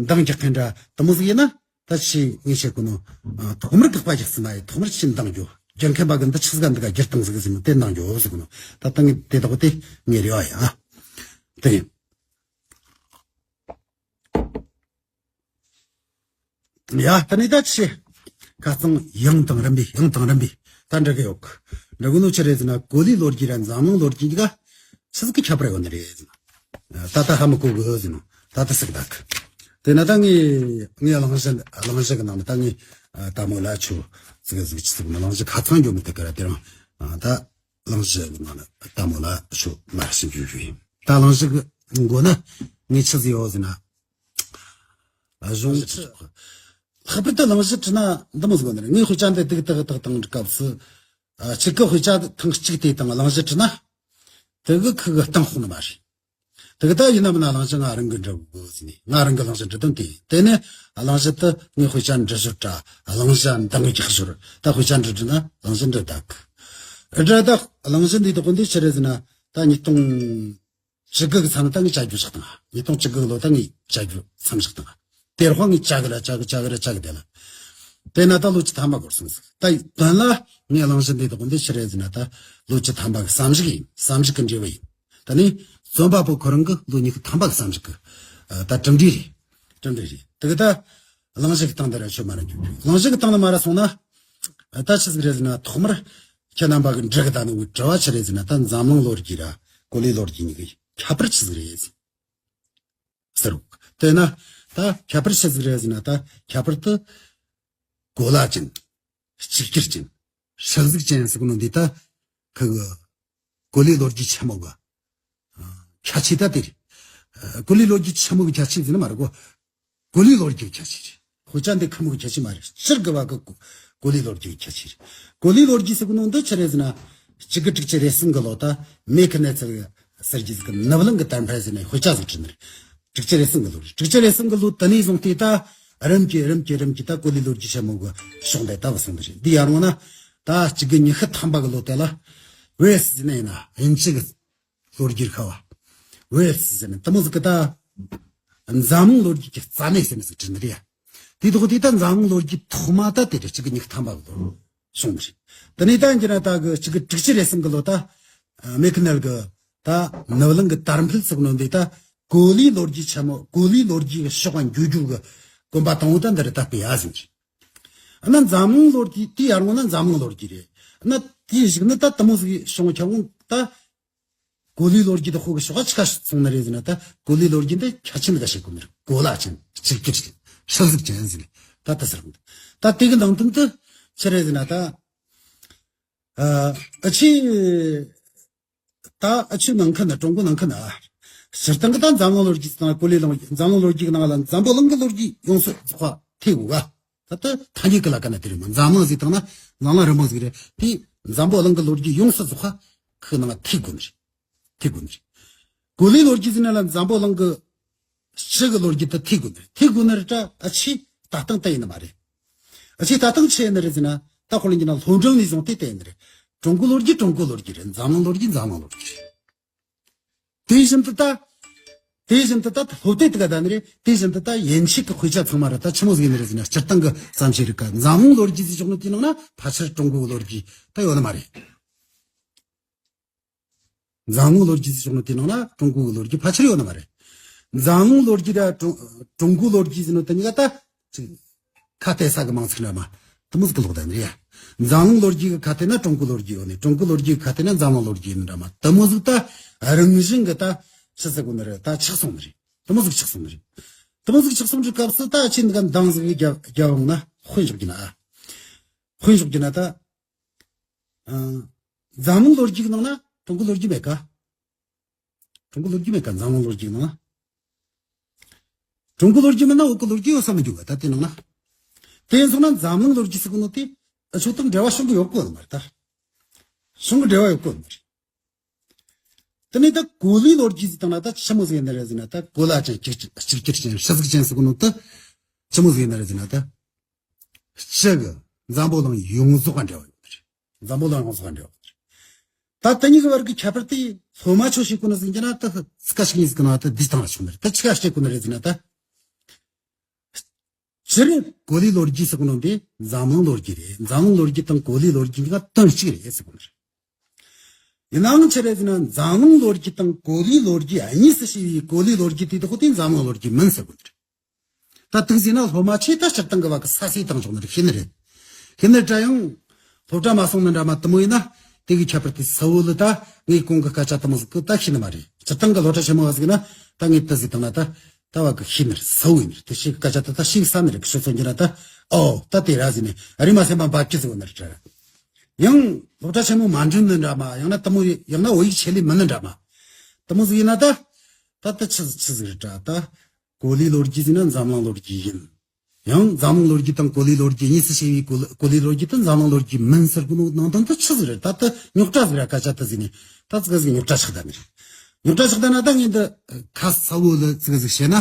འདང་རྒྱག་མཁན་འདྲ་དེ་མོ་ཟིག་ཡིན་ན་ད་ཆི་ངས་བཤད་གོ་ནོ། ཨ། ཐོག་མར་དགག་པ་རྒྱག་ཟིན་མ་ཡིན། ཐོག་མར་ཆི་འདང་རྒྱོ། བསྒྱུར་མཁན་པ་གི་འདི་ཆི་ཟིག་ག་འདི་ག་བསྒྱུར་བཏང་ཟིག་ཟིན་ནོ་དེ་འདང་རྒྱོ་ཟེར་གོ་ནོ། ད་ད་ངས་དེ་དག་དེ་ངའི་རེ་བ་ཡིན། ཨ། དེ་ཡིན། ཡ། ད་ནི་ད་ཆི། ཁ་རྩང་ཡང་དང་རིམ་པས་ཡང་དང་རིམ་པས་ད་འདྲ་གི་ཡོད་གི། འདྲ་གི་ནོ་ཆི་རེད་ཟེར་ན་གོ་ལའི་ལོ་རྒྱུས་ར་འཛམ་གླིང་ལོ་རྒྱུས་འདི་ག་ཆི་ཟིག་གི་ཁྱད་པར་ཡོད་ནི་རེད་ཟེར་ན། ད་ད་ཧ་མི་གོ་གི་ཟེར་ནོ། ད་ད་ཟིག་ད་གི། དེ་ན་ད་ངས་ངས་གླེང་གཞི་གླེང་གཞི་གི་ནང་ནས་ད་ངས་ད་མོ་ལ་ཆུ་ཟིག་ཟིག་ཆི་ཟིག་ནི་གླེང་གཞི་ཁ་ཚང་འགྱོ་མི་ཐུབ་གི་ར། དེ་རང་ད་གླེང་གཞི་གི་ནང་ནས་ད་མོ་ལ་ཆུ་མར་ཞིག་འགྱོ་རྒྱུ་ཡིན། ད་གླེང་གཞི་གི་མགོ་ན་ངས་ཆི་ཟིག་ཡོད་ཟེར་ན། གཞུང་ཆི། ལྷག་པར་དུ་གླེང་གཞི་བྲིས་ན་འདི་མོ་ཟིག་ནི་རེད། ངས་དཔེ་ཆ་འདི་ཏག་ཏག་ཏག་བཏང་སྐབས་སུ། ཨ། གཅིག་གི་དཔེ་ཆ་ཐེངས་གཅིག་དེ་དང་གླེང་གཞི་བྲིས་ན། དེ་གི་ཁུ་གི་གཏིང་ཤོང་ནི་མ་རེད། དེ་གི་ད་ཡིན་ན་མིན་ན་གླེང་གཞི་ང་རང་གི་འབྲི་དགོས་ཟེར་ནས་ང་རང་གི་གླེང་གཞི་འབྲི་དོན་དེ་ཡིན། དེ་ནས་གླེང་གཞི་དེ་ངས་དཔེ་ཆ་འབྲི་ཞོར་དྲ་གླེང་གཞི་འདང་རྒྱག་ཞོར་ད་དཔེ་ཆ་འབྲི་བྲིས་ན་གླེང་གཞི་འབྲི་ད་གི། འབྲི་ད་གླེང་གཞི་འདི་དག་འདི་ཆི་རེད་ཟེར་ན་ད་ཉིས་སྟོང་། བཅུ་དགུ་གི་མཚམས་ད་ངས་བཅར་རྒྱུ་ཆགས་དང་། ཉིས་སྟོང་བཅུ་དགུ་གི་ལོ་ད་ངས་བཅར་རྒྱུ་མཚམས་བཞག་དང་། དེ་རུ་ངས་བཅར་གི་ར་བཅར་གི་བཅར་གི་ར་བཅར་གི་དེ་ལ། དེ་ན་ད་ལོ་བཅུ་ཐམ་པ་འགོར་སོང་ཟིག་ད་དོན་ལ་ངས་གླེང་གཞི་འདི་དག་འདི་ཕྱི་རེད་ཟེར་ན་ད་ལོ་བཅུ་ཐམ་པ་གི་བསམ་གཞིག་ཡིན། བསམ་གཞིག་གི་འབྲས་བུ་ཡིན། ད་ནི་རྩོམ་པ་པོ་ཁོ་རང་གི་ལོ་ཉི་ཤུ་ཐམ་པ་གི་བསམ་གཞིག་གི་ད་གྲུབ་འབྲས་རེད། གྲུབ་འབྲས་རེད། དེ་གི་ད་གླེང་གཞི་གི་སྟེང་དེ་ར་ཆོད་མ་ར་འཇུག་གླེང་གཞི་གི་སྟེང་ལ་མ་ར་སོང་ན། ད་ཆི་ཟིག་རེད་ཟེར་ན་ཐོག་མར་ཁྱེད་རྣམ་པ་གི་འདྲི་གི་ད་ནི་དྲི་བ་ཆི་རེད་ཟེར་ན་ད་འཛམ་གླིང་ལོ་རྒྱུས་ར་གོ་ལའི་ལོ་རྒྱུས་གཉིས་ཀྱི་ཁྱད་པར་ཆི་ཟིག་རེད་ཟེར་རོ། དེ་ན་ད་ཁྱད་པར་ཆི་ཟིག་རེད་ཟེར་ན་ད་ཁྱད་པར་དུ་གོ་ལ་ཅན། གཅིག་གྱུར་ཅན། སྲོལ་གཟིགས་ཅན་ཟེར་གོ་ནོ་འདི་ད་ཁི་གི་གོ་ལའི་ལོ་རྒྱུས་ཆེན་མོ་གི་ཁྱད་ཆོས་ད་དེ་རེད། གོ་ལའི་ལོ་རྒྱུས་ཆེན་མོ་གི་ཁྱད་ཆོས་ཟེར་ན་མ་རེད་གོ། གོ་ལའི་ལོ་རྒྱུས་ཁྱད་ཆོས་རེད། དཔེ་ཆ་འདི་ཁི་མོ་གི་ཁྱད་ཆོས་མ་རེད། སྤྱིར་དགེ་བ་གི་གོ་གོ་ལའི་ལོ་རྒྱུས་ཁྱད་ཆོས་རེད། གོ་ལའི་ལོ་རྒྱུས་ཟེར་གོ་ནོ་འདི་ཆི་རེད་ཟེར་ན། གཅིག་དགུ་དྲུག་ཅུ་རེ་གསུམ་གི་ལོ་ད་མེ་ཁི་ནེ་ཚི་གི་ཟེར་གྱི་ཟིག་གི་ནུབ་གླིང་གི་དར་འཕེལ་ཟེར་ནས་དཔེ་ཆ་ཟིག་བྲིས་ནི་རེད། དྲུག་ཅུ་རེ་གསུམ་གི་ལོ་རེད། དྲུག་ཅུ་རེ་གསུམ་གི་ལོ་དེ་ནས་བཟུང་སྟེ་ད་རིམ་གྱིས་རིམ་གྱིས་རིམ་གྱིས་ད་གོ་ལའི་ལོ་རྒྱུས་ཆེན་མོ་གི་ཕྱོགས་འདི་ལྟ་བུ་སོང་ནི་རེད། འདི་ཡར་འོང་ན་ད་གཅིག་དགུ་ཉི་ཤུ་ཐམ་པ་གི་ལོ་དེ་ལ་ཝེ་སི་ཟེར་ནི་ཡིན་ན་དབྱིན་ཇི་གི་ལོ་རྒྱུས་ཁ་བ། ཝེལ་སི་ཟེར་ནས་དེ་མོ་ཟིག་གི་ད། འཛམ་གླིང་ལོ་རྒྱུས་ཀྱི་རྩ་གནད་ཟེར་ནས་ཟིག་བྲིས་ནི་རེད། དེ་ཐོག་དེ་ད་འཛམ་གླིང་ལོ་རྒྱུས་ཐོག་མ་ད་དེ་རེད། གཅིག་གི་ཉི་ཤུ་ཐམ་པ་གི་ལོ་བྱུང་ནི་རེད། དེ་ནས་ད་འགྱུར་ན་ད་གི་གཅིག་གི་དྲུག་ཅུ་རེ་གསུམ་གི་ལོ་ད། མེ་ཁི་ནལ་གི་ད་ནུབ་གླིང་གི་དར་འཕེལ་ཟེར་ནོ་འདི་ད་གོ་ལའི་ལོ་རྒྱུས་ཆེན་མོ་གོ་ལའི་ལོ་རྒྱུས་ཀྱི་ཕྱོགས་ལ་འགྱུར་རྒྱུ་གི་གོམ་པ་དང་པོ་ད་འདི་རེད། ད་སྤེལ་ཡ་ཟིན་གྱི། ཨ་ན་འཛམ་གླིང་ལོ་རྒྱུས་དེ་ཡར་འོང་ན་འཛམ་གླིང་ལོ་རྒྱུས་རེད། ཨ་ན་དེའི་གཞུག་ནི་ད་དེ་མོ་ཟིག་བྱུང་ཁྱེད་རང་ད། གོ་ལའི་ལོ་རྒྱུས་དེ་ཧོ་གི་ཕྱོགས་ཆི་ཁ་སོང་ནི་རེད་ཟེར་ན་ད་གོ་ལའི་ལོ་རྒྱུས་འདི་ཁྱད་ཆོས་འདི་ག་ཤེས་དགོས་ནི་རེད། གོ་ལ་ཅན་གཅིག་གྱུར་ཅན་སྲོལ་གཟིགས་ཅན་ཟེར་ནས་ད་ལྟ་ཟེར་གི་འདུག་ད་དེ་གི་ནང་དོན་དུ་ཆི་རེད་ཟེར་ན་ད་ཨ་ཨ་ཆི་ད་ཨ་ཆི་ནང་ཁུལ་ན་ཀྲུང་གོ་ནང་ཁུལ་ན་སྤྱིར་བཏང་གི་ད་འཛམ་གླིང་ལོ་རྒྱུས་དང་གོ་ལའི་ལོ་རྒྱུས་འཛམ་གླིང་ལོ་རྒྱུས་ཀྱི་ནང་ལ་འཛམ་བུ་གླིང་གི་ལོ་རྒྱུས་ཡོངས་སུ་རྫོགས་པ་ཐེ་གོ་ག་ད་ལྟ་ཐ་སྙད་ཀྱི་ལ་ཀ་ན་དེ་རེད་མ། འཛམ་གླིང་ཟེར་བཏང་ན་འཛམ་གླིང་རིལ་མོ་ཟིག་རེད། དེ་འཛམ་བུ་གླིང་གི་ལོ་རྒྱུས་ཡོངས་སུ་རྫོགས་པ་ཁོའི་ནང་ཐིག་དགོས་ནི་རེད། ཐིག་དགོས་ནི་རེད། གོ་ལའི་ལོ་རྒྱུས་ཟེར་ན་ལ་འཛམ་བུ་གླིང་གི་སྤྱི་གི་ལོ་རྒྱུས་དེ་ཐིག་དགོས་ནི་རེད། ཐིག་དགོས་ནི་རེད་དྲ་ཨ་ཆི་ལྟ་སྟངས་དེ་ཡིན་ནི་མ་རེད། ཨ་ཆི་ལྟ་སྟངས་ཆི་ཡིན་ནི་རེད་ཟེར་ན་ད་ཁོ་ལ་ཡིན་ན་ལྷོ་འབྲིང་ནས་བཟུང་སྟེ་དེ་ཡིན་ནི་རེད། ཀྲུང་གོའི་ལོ་རྒྱུས་ཀྲུང་གོའི་ལོ་རྒྱུས་རེད། འཛམ་གླིང་ལོ་རྒྱུས་འཛམ་གླིང་ལོ་རྒྱུས་རེད། དེ་བཞིན་དུ་ད། དེ་བཞིན་དུ་ད་སློབ་དེབ་དེ་ག་ད་ནི་རེད། དེ་བཞིན་དུ་ད་ཡན་ཆད་ཀྱི་དཔེ་ཆ་ཚང་མ་ར་ད་ཆི་མོ་ཟིག་ཡིན་ནི་རེད་ཟེར་ན་སྤྱིར་བཏང་གི་བསམ་ཤེས་རིག་ག་འཛམ་གླིང་ལོ་རྒྱུས་ཟེར་ཆོག་ནི་དེའི་ནང་ན་ཕལ་ཆེར་ཀྲུང་གོའི་ལོ་རྒྱུས་ད་ཡོད་ནི་མ་རེད། འཛམ་གླིང་ལོ་རྒྱུས་ཟེར་ཆོག་ནི་དེའི་ནང་ན་ཀྲུང་གོའི་ལོ་རྒྱུས་ཕལ་ཆེར་ཡོད་ནི་མ་རེད། འཛམ་གླིང་ལོ་རྒྱུས་ད་ཀྲུང་ཀྲུང་གོའི་ལོ་རྒྱུས་ཟེར་ནོ་དེ་གཉིས་ཀ་ད། ཅིག་ཁ་གཏད་ས་གི་མིང་ཚིག་འདྲ་མ། དེ་མོ་ཟིག་གི་ལོག་ད་ནི་རེད་ཡ། འཛམ་གླིང་ལོ་རྒྱུས་གི་ཁ་གཏད་ན་ཀྲུང་གོའི་ལོ་རྒྱུས་ཡོད་ནི། ཀྲུང་གོའི་ལོ་རྒྱུས་གི་ཁ་གཏད་ན་འཛམ་གླིང་ལོ་རྒྱུས་ཡིན་འདྲ་མ། དེ་མོ་ཟིག་ད་རང་བཞིན་གི་ད་ཆི་ཟེར་གོ་ནི་རེད། ད་ཆགས་སོང་ནི་རེད། དེ་མོ་ཟིག་ཆགས་སོང་ནི་རེད། དེ་མོ་ཟིག་ཆགས་སོང་གི་སྐབས་སུ་ད་ཁྱེད་འདི་ག་འདང་ཟིག་རྒྱབ་རྒྱབ་འོང་ན་དཔེ་འཇོག་རྒྱུ་ན། དཔེ་འཇོག་རྒྱུ་ན་ད། ཨ། འཛམ་གླིང་ལོ་རྒྱུས་ཀྱི་ནང་ན་ཀྲུང་གོའི་ལོ་རྒྱུས་མེད་ཀ། ཀྲུང་གོའི་ལོ་རྒྱུས་མེད་ཀ། འཛམ་གླིང་ལོ་རྒྱུས་ནང་ན། ཀྲུང་གོའི་ལོ་རྒྱུས་མིན་ན་བོད་ཀྱི་ལོ་རྒྱུས་ཡོད་ས་མི་འགྱུར་བ་ད་དེ་ནང་ན། དེ་ཡིན་སོང་ན་འཛམ་གླིང་ལོ་རྒྱུས་ཟེར་གོ་ནོ་དེ་ཨ་ཆོ་དང་འབྲེལ་བ་བྱུང་གི་ཡོད་གོ་ནི་མ་རེད་ད། བྱུང་གི་འབྲེལ་བ་ཡོད་གོ་ནི་མ་རེད། དེ་ནས་ད་གོ་ལའི་ལོ་རྒྱུས་ཟེར་དང་ན་ད་ཆི་མོ་ཟེར་ནི་རེད་ཟེར་ན། ད་གོ་ལ་ཅན་གཅིག་གཅིག་གྱུར་ཅན་ཧྲི་ཟིག་ཅན་ཟེར་གོ་ནོ་ད་ཆི་མོ་ཟེར་ནི་རེད་ཟེར་ན། ད་སྤྱི་གི་འཛམ་བུ་གླིང་ཡོངས་རྫོགས་ལ་འབྲེལ་བ་ཡོད་ནི་རེད། འཛམ་བུ་གླིང་ཡོངས་རྫོགས་ལ་འབྲེལ་བ་ཡོད་ནི་རེད། ད་དེ་གཉིས་ཀྱི་བར་གྱི་ཁྱད་པར་དེ་སློབ་མ་ཆོས་བྱེད་གོ་ནི་ཟེར་གྱི་ན་ད་ཚིག་ཁ་ཞིག་གཉིས་ཟིག་གི་ནང་ད་འདི་སྟངས་ལ་བྱུང་ནི་རེད། ད་ཆི་ཁ་བཤད་གོ་ནི་རེད་ཟེར་ན། ད་སྤྱིར་གོ་ལའི་ལོ་རྒྱུས་ཟེར་གོ་ནོ་དེ་འཛམ་གླིང་ལོ་རྒྱུས་རེད། འཛམ་གླིང་ལོ་རྒྱུས་དང་གོ་ལའི་ལོ་རྒྱུས་འདི་ག་དོན་གཅིག་རེད་ཟེར་གོ་ནི་རེད། ཡིན་ནའང་ཆི་རེད་ཟེར་ན། འཛམ་གླིང་ལོ་རྒྱུས་དང་གོ་ལའི་ལོ་རྒྱུས་གཉིས་སུ་ཕྱེ་བའི་གོ་ལའི་ལོ་རྒྱུས་དེ་དག་དེ་འཛམ་གླིང་ལོ་རྒྱུས་མིན་ཟེར་གོ་ནི་རེད། ད་དེ་ཟེར་ན་སློབ་མ་ཆོས་ད་སྤྱིར་བཏང་གི་བ་གི་ས་སྲོས་དང་ཕྱོགས་ནི་རེད། ཤེས་ནི་རེད། ཤེས་ནི་འདྲ་ཡང་སློབ་གྲྭ་མ་སོང་ནི་འདྲ་མ་དེ་མོ་ཡིན་ན་དེ་གི་ཁྱད་པར་དེ་གསལ་བོ་ལ་ད་ངས་གོང་གི་སྐད་ཆ་དེ་མོ་ཟིག་གི་ད་ཤེས་ནི་མ་རེད། སྤྱིར་བཏང་གི་སློབ་གྲྭ་ཆེན་མོ་བ་ཟིག་ན་ད་ངས་དེ་ཟིག་བཏང་ན་ད་ད་བ་གི་ཤེས་ནི་རེད། གསལ་བོ་ཡིན་ནི་རེད། དེ་ཤེས་གི་སྐད་ཆ་ད་ད་ཤེས་གི་ས་ནི་རེད། གི་ཤོད་སོང་གི་ན་ད་ཨོ་ད་དེ་ར་ཟིག་ནི་རེད་མ་སེམས་པ་འབབ་ཀྱི་ཟིག་བ་ནི་རེད། ཡང་སློབ་གྲྭ་ཆེན་མོ་མ་འགྲིམ་ནི་འདྲ་མ། ཡང་ན་དེ་མོ་ཡང་ན་བོད་ཡིག་ཆེད་ལས་མིན་ནི་འདྲ་མ། དེ་མོ་ཟིག་ཡིན་ན་ད་ད་ད་ཆི་ཆི་ཟིག་རེད་དྲ། ད་གོ་ལའི་ལོ་རྒྱུས་ཟེར་ན་འཛམ་གླིང་ལོ་རྒྱུས་ཡིན། ཡང་འཛམ་གླིང་ལོ་རྒྱུས་དང་གོ་ལའི་ལོ་རྒྱུས་གཉིས་སུ་ཕྱེ་བའི་གོ་ལ་གོ་ལའི་ལོ་རྒྱུས་དེ་འཛམ་གླིང་ལོ་རྒྱུས་མིན་ཟེར་གོ་ནོ་ནང་དོན་དེ་ཆི་ཟིག་རེད། ད་དེ་རྙོག་དྲ་ཟིག་ར། སྐད་ཆ་དེ་ཟིག་ནི་ད་ཙི་ག་ཟིག་རྙོག་དྲ་ཆགས་བསྡད་ནི་རེད། རྙོག་དྲ་ཆགས་བསྡད་ན་ད་ངས་འདི་ཁ་གསལ་བོ་ལ་ཙི་ག་ཟིག་བཤད་ན།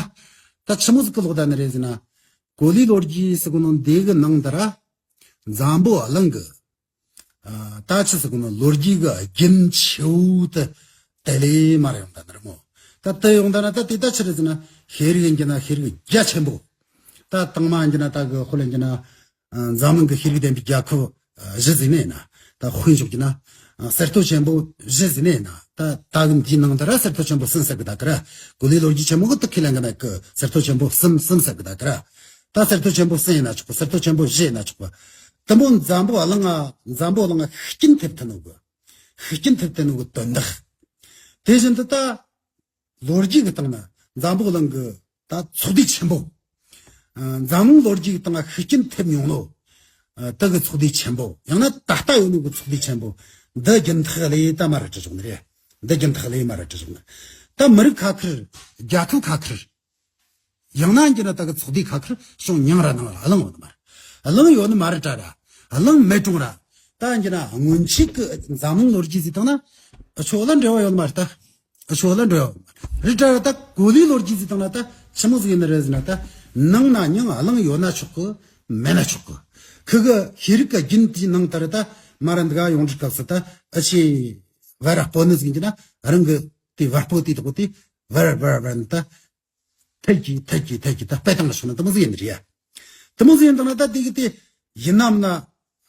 ད་ཆི་མོ་ཟིག་གི་ལོག་བསྡད་ནི་རེད་ཟེར་ན། གོ་ལའི་ལོ་རྒྱུས་ཟེར་གོ་ནོ་འདི་གི་ནང་དེ་ར་འཛམ་བུ་གླིང་གི་ཨ་ད་ཆི་ཟེར་གོ་ནོ་ལོ་རྒྱུས་གི་རྒྱུན་ཆེ་བོ་དེ་དེ་ལས་མར་ཡོང་ད་ནི་རེད་མོ། ད་དེ་ཡོང་ད་ན་ད་དེ་ད་ཆི་རེད་ཟེར་ན། ཤེས་རིག་ཡིན་གྱི་ན་ཤེས་རིག་རྒྱ་ཆེན་པོ། ད་དང་མ་ཡིན་གྱི་ན་ད་གི་དཔེ་ལེན་གྱི་ན་ཨ་འཛམ་གླིང་གི་ཤེས་རིག་ལྡན་པའི་རྒྱལ་ཁབ་ཨ་བཞི་ཟེར་ནས་ན། ད་དཔེ་འཇོག་གྱི་ན་ཨ་གསེར་ཐོ་ཆེན་པོ་བཞི་ཟེར་ནས་ན། ད་ད་གི་འདིའི་ནང་དུ་ར་གསེར་ཐོ་ཆེན་པོ་གསུམ་ཟེར་གི་ད་གི་ར། གོ་ལའི་ལོ་རྒྱུས་ཆེན་མོ་གི་ད་ཁས་ལེན་གི་མེད་གི། གསེར་ཐོ་ཆེན་པོ་གསུམ་གསུམ་ཟེར་གི་ད་གི་ར། ད་གསེར་ཐོ་ཆེན་པོ་གསུམ་ཡིན་ན་ཆོག་གི། གསེར་ཐོ་ཆེན་པོ་བཞི་ཡིན་ན་ཆོག་གི། དེ་མོ་འཛམ་བུ་གླིང་ང་འཛམ་བུ་གླིང་ང་ཤུགས་རྐྱེན་ཐེབས་ཐུབ་ནོ་གི། ཤུགས་རྐྱེན་ཐེབས་ཐུབ་ནོ་གི་དོན་དག་དེ་བཞིན་དུ་ད་ལོ་རྒྱུས་ཀྱི་སྟེང་ན་འཛམ་བུ་གླིང་གི་ད་ཚོགས་སྡེ་ཆེན་པོ། ཨ་འཛམ་གླིང་ལོ་རྒྱུས་ཀྱི་སྟེང་ན་ཤུགས་རྐྱེན་ཐེབས་མྱོང་ནོ། ཨ་དེ་གི་ཚོགས་སྡེ་ཆེན་པོ། ཡང་ན་ད་ལྟ་ཡོད་ནོ་གི་ཚོགས་སྡེ་ཆེན་པོ། འདི་རྒྱུན་ཐག་ལས་ད་མ་ར་དྲི་བྱུང་ནི་རེད། འདི་རྒྱུན་ཐག་ལས་མ་ར་དྲི་བྱུང་ནི། ད་མི་རིགས་ཁ་ཁར་རྒྱལ་ཁབ་ཁ་ཁར། ཡང་ན་འགྱུར་ན་ད་གི་ཚོགས་སྡེ་ཁ་ཁར་བྱུང་མྱོང་ར་ནང་ལ་གླེང་ཡོད་ནི་མ་རེད། གླེང་ཡོད་ནི་མ་རེད་དྲ་ར། གླེང་མེད་གྲོང་ར། ད་འགྱུར་ན་སྔོན་ཆད་གི་འཛམ་གླིང་ལོ་རྒྱུས་ཟིག་བཏང་ན་ཨ་ཆོ་ལ་འབྲེལ་བ་ཡོད་ནི་མ་རེད་ད། ཨ་ཆོ་ལ་འབྲེལ་བ་ཡོད་ནི་མ་རེད་དྲ་ར། ད་གོ་ལའི་ལོ་རྒྱུས་ཟིག་བཏང་ན་ད་ཆི་མོ་ཟིག་ཡིན་ནི་རེད་ཟེར་ན། ད་ནང་ན་མྱང་གླེང་ཡོད་ན་ཆོག་གི། མེད་ན་ཆོག་གི། ཁི་གི་ཤེས་རིག་གི་རྒྱུན་དེའི་ནང་ལྟར་ད་མ་ར་འདི་ག་ཡོང་འདྲི་སྐབས་སུ་ད་ཨ་ཆེ་བ་ར་སྤོ་ནི་ཟིག་འགྱུར་ན་རང་གི་དེ་བར་སྤོ་དེ་དག་དེ་བར་བར་བར་ནི་ད། ཐད་ཀྱིས་ཐད་ཀྱིས་ཐད་ཀྱིས་ད་སྤེལ་བཏང་ལ་སོང་ན་དེ་མོ་ཟིག་ཡིན་ནི་རེད་ཡ། དེ་མོ་ཟིག་ཡིན་དང་ན་ད་དེ་གི་དེ་ཡིན་ནམ་ན།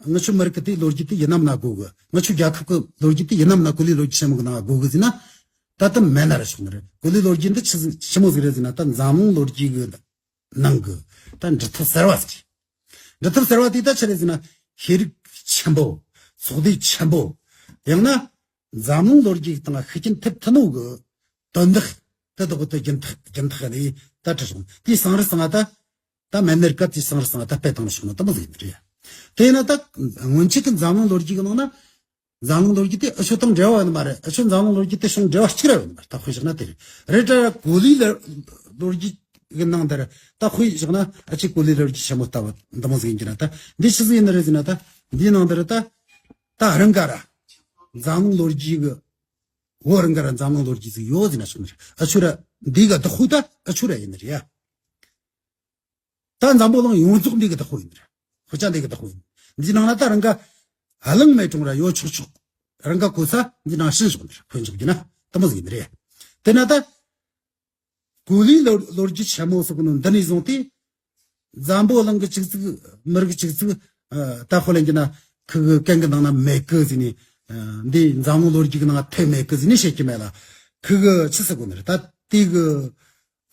ང་ཆོ་མི་རིགས་ཀྱི་དེ་ལོ་རྒྱུས་དེ་ཡིན་ནམ་ན་དགོས་གི། ང་ཆོ་རྒྱལ་ཁབ་ཀྱི་ལོ་རྒྱུས་དེ་ཡིན་ནམ་ན་གོ་ལའི་ལོ་རྒྱུས་ཆེན་མོ་གི་ནང་ང་དགོས་གི་ཟེར་ན། ད་ལྟ་མེད་ན་ར་ཆོག་ནི་རེད། གོ་ལའི་ལོ་རྒྱུས་འདི་ཆི་ཟིག་ཆི་མོ་ཟིག་རེད་ཟེར་ན། ད་འཛམ་གླིང་ལོ་རྒྱུས་གི་ནང་གི་ད་འབྲི་ཐབས་གསར་བ་ཟིག་རེད། འབྲི་ཐབས་གསར་བ་དེ་ད་ཆི་རེད་ཟེར་ན། ཤེས་རིག་ཆེན་པོ། ཚོགས་སྡེ་ཆེན་པོ། ཡང་ན། འཛམ་གླིང་ལོ་རྒྱུས་སྟེང་ཤུགས་རྐྱེན་ཐེབས་ཐུབ་ནོ་གི་དོན་དག་དེ་དག་དེ་རྒྱུན་ཐག་རྒྱུན་ཐག་ལས་ད་དྲི་སོང་། དེའི་སང་རི་སང་ད་ད་མན་ནེར་སྐབས་དེའི་སང་རི་སང་ད་སྤེལ་བཏང་ནས་བྱུང་ན་དེ་མོ་ཟིག་ཡིན་རེད། དེས་ན་ད་སྔོན་ཆད་ཀྱི་འཛམ་གླིང་ལོ་རྒྱུས་ཀྱི་ནང་ན་འཛམ་གླིང་ལོ་རྒྱུས་དེ་ཨ་ཆོ་དང་འབྲེལ་བ་ཡོད་ནི་མ་རེད། ཨ་ཆོ་འཛམ་གླིང་ལོ་རྒྱུས་དེ་བྱུང་འབྲེལ་བ་གཅིག་ར་ཡོད་ནི་མ་རེད། ད་དཔེ་བཞག་ན་དེ་རེད། རེད་དྲ་གོ་ལའི་ལོ་རྒྱུས་ཀྱི་ནང་དེར་ད་དཔེ་བཞག་ན་ཨ་ཆོ་གོ་ལའི་ལོ་རྒྱུས་ཆེན་མོ་ལྟ་བུ་འདི་མོ་ཟིག་ཡིན་གྱི་ན། ད་འདི་ཆི་ཟིག་ཡིན་ནི་རེད་ཟེར་ན། ད་འདིའི་ནང་དེར་ད་ད་རང་ག་ར་འཛམ་གླིང་ལོ་རྒྱུས་ཀྱི་བོད་རང་ག་ར་འཛམ་གླིང་ལོ་རྒྱུས་ཟིག་ཡོད་ཟེར་ན་ཆོག་ནི་རེད། ཨ་ཆོ་ར་འདི་ག་བདག་ཁུ་ད་ཨ་ཆོ་ར་ཡིན་ནི་རེད་ཡ། ད་འཛམ་བུ་གླིང་ཡོངས་རྫོགས་འདི་ག་བདག་ཁུ་ཡིན་ནི་རེད། ཁུ་ཅག་འདི་ག་བདག་ཁུ་ཡིན། འདི་ནང་ན་ད་རང་ག་ཧ་ལང་མེད་གྲོང་ར་ཡོད་ཆོག་ཆོག། རང་ག་གོ་ས་འདི་ནང་ཤི་ཆོག་ནི་རེད། ཁོས་འཇོག་རྒྱུ་ན་དེ་མོ་ཟིག་ཡིན་ནི་རེད། དེ་ན་ད། གོ་ལའི་ལོ་ལོ་རྒྱུས་ཆེན་མོ་ཟེར་གོ་ནོ་འདི་ནས་བཟུང་སྟེ། འཛམ་བུ་གླིང་གི་ཆིག་ཆིག་མི་རིགས་ཆིག་ཆིག་ཨ་ད་དཔེ་ལེན་གྱི་ན་ཁུ་གི་གན་གི་ནང་ན་མེད་གི་ཟེར་ནས། ཨ་འདི་འཛམ་གླིང་ལོ་རྒྱུས་ཀྱི་ནང་ཐེབས་མེད་གི་ཟེར་ནས་བཤད་ཀྱི་མེད་ལ། ཁུ་གི་ཆི་ཟེར་གོ་ནི་རེད། ད་དེ་གི་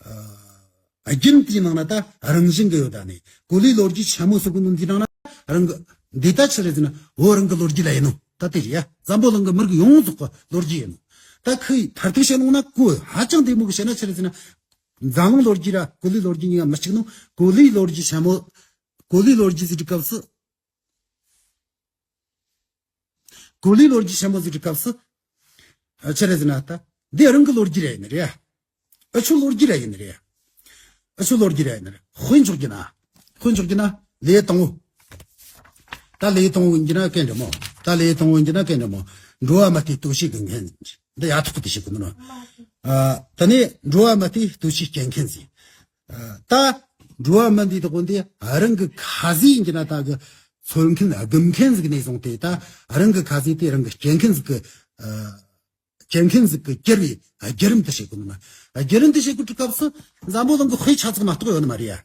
ཨ་རྒྱུན་དེའི་ནང་ན་ད་རང་བཞིན་གི་ཡོད། ད་ནི་གོ་ལའི་ལོ་རྒྱུས་ཆེན་མོ་ཟེར་གོ་ནོ་འདི་ནང་ན་རང་གི་འདི་ད་ཆི་རེད་ཟེར་ན་བོད་རང་གི་ལོ་རྒྱུས་ལ་ཡིན་ནོ། ད་དེ་རེད་ཡ། འཛམ་བུ་གླིང་གི་མི་རིགས་ཡོངས་རྫོགས་ཀྱི་ལོ་རྒྱུས་ཡིན་ནོ། ད་ཁོས་མཐར་ཐུག་བཤད་ནོ་ན་གོ་ཧ་ཅང་བདེ་མོ་གི་བཤད་ན་ཆི་རེད་ཟེར་ན། འཛམ་གླིང་ལོ་རྒྱུས་ར་གོ་ལའི་ལོ་རྒྱུས་གཉིས་ཀ་མི་གཅིག་ནོ། གོ་ལའི་ལོ་རྒྱུས་ཆེན་མོ། གོ་ལའི་ལོ་རྒྱུས་ཟེར་དུས་སྐབས་སུ། གོ་ལའི་ལོ་རྒྱུས་ཆེན་པོ་ཟིག་གི་སྐབས་སུ། ཨ། ཆི་རེད་ཟེར་ན་ད། འདི་རང་གི་ལོ་རྒྱུས་རེད་ཡིན་ནི་རེད། ཨ་ཆོའི་ལོ་རྒྱུས་རེད་ཡིན་ནི་རེད། ཨ་ཆོའི་ལོ་རྒྱུས་རེད་ཡིན་ནི་རེད། དཔེ་འཇོག་རྒྱུ་ན། དཔེ་འཇོག་རྒྱུ་ན་ལེའུ་དང་པོ། ད་ལེའུ་དང་པོ་ཡིན་རྒྱུ་ན་གན་འདྲ་མོ། ད་ལེའུ་དང་པོ་ཡིན་རྒྱུ་ན་གན་འདྲ་མོ། འགྲོ་བ་མ་བལྟས་ལྟོ་ཆས་དགོས་མཁན། འདི་ཡ་ཐོག་གི་དེ་ཞིག་གི་ནོ། ཨ། ད་ནི་འགྲོ་བ་མ་བལྟས་ལྟོ་ཆས་སྐྱེལ་མཁན་ཟིག་ཨ། ད་འགྲོ་བ་མི་འདི་དག་འདི་རང་གི་ཁ་ཟས་ཡིན་གྱི་ན་ད་གི་འཚོལ་མཁན་སྒུག་མཁན་ཟིག་ནས་བཟུང་སྟེ། ད་རང་གི་ཁ་ཟས་དེ་རང་གི་སྐྱེལ་མཁན་ཟིག་གི། ཨ། སྐྱེལ་མཁན་ཟིག་གི་གྱུར་བའི་བརྒྱུད་རིམ་དེ་བཤད་གོ་ནི་མ། བརྒྱུད་རིམ་དེ་བཤད་གོ་དུས་སྐབས་སུ་འཛམ་བུ་གླིང་གི་དཔེ་ཆ་ཚིག་མ་གཏོགས་ཡོད་ནི་མ་རེད་ཡ།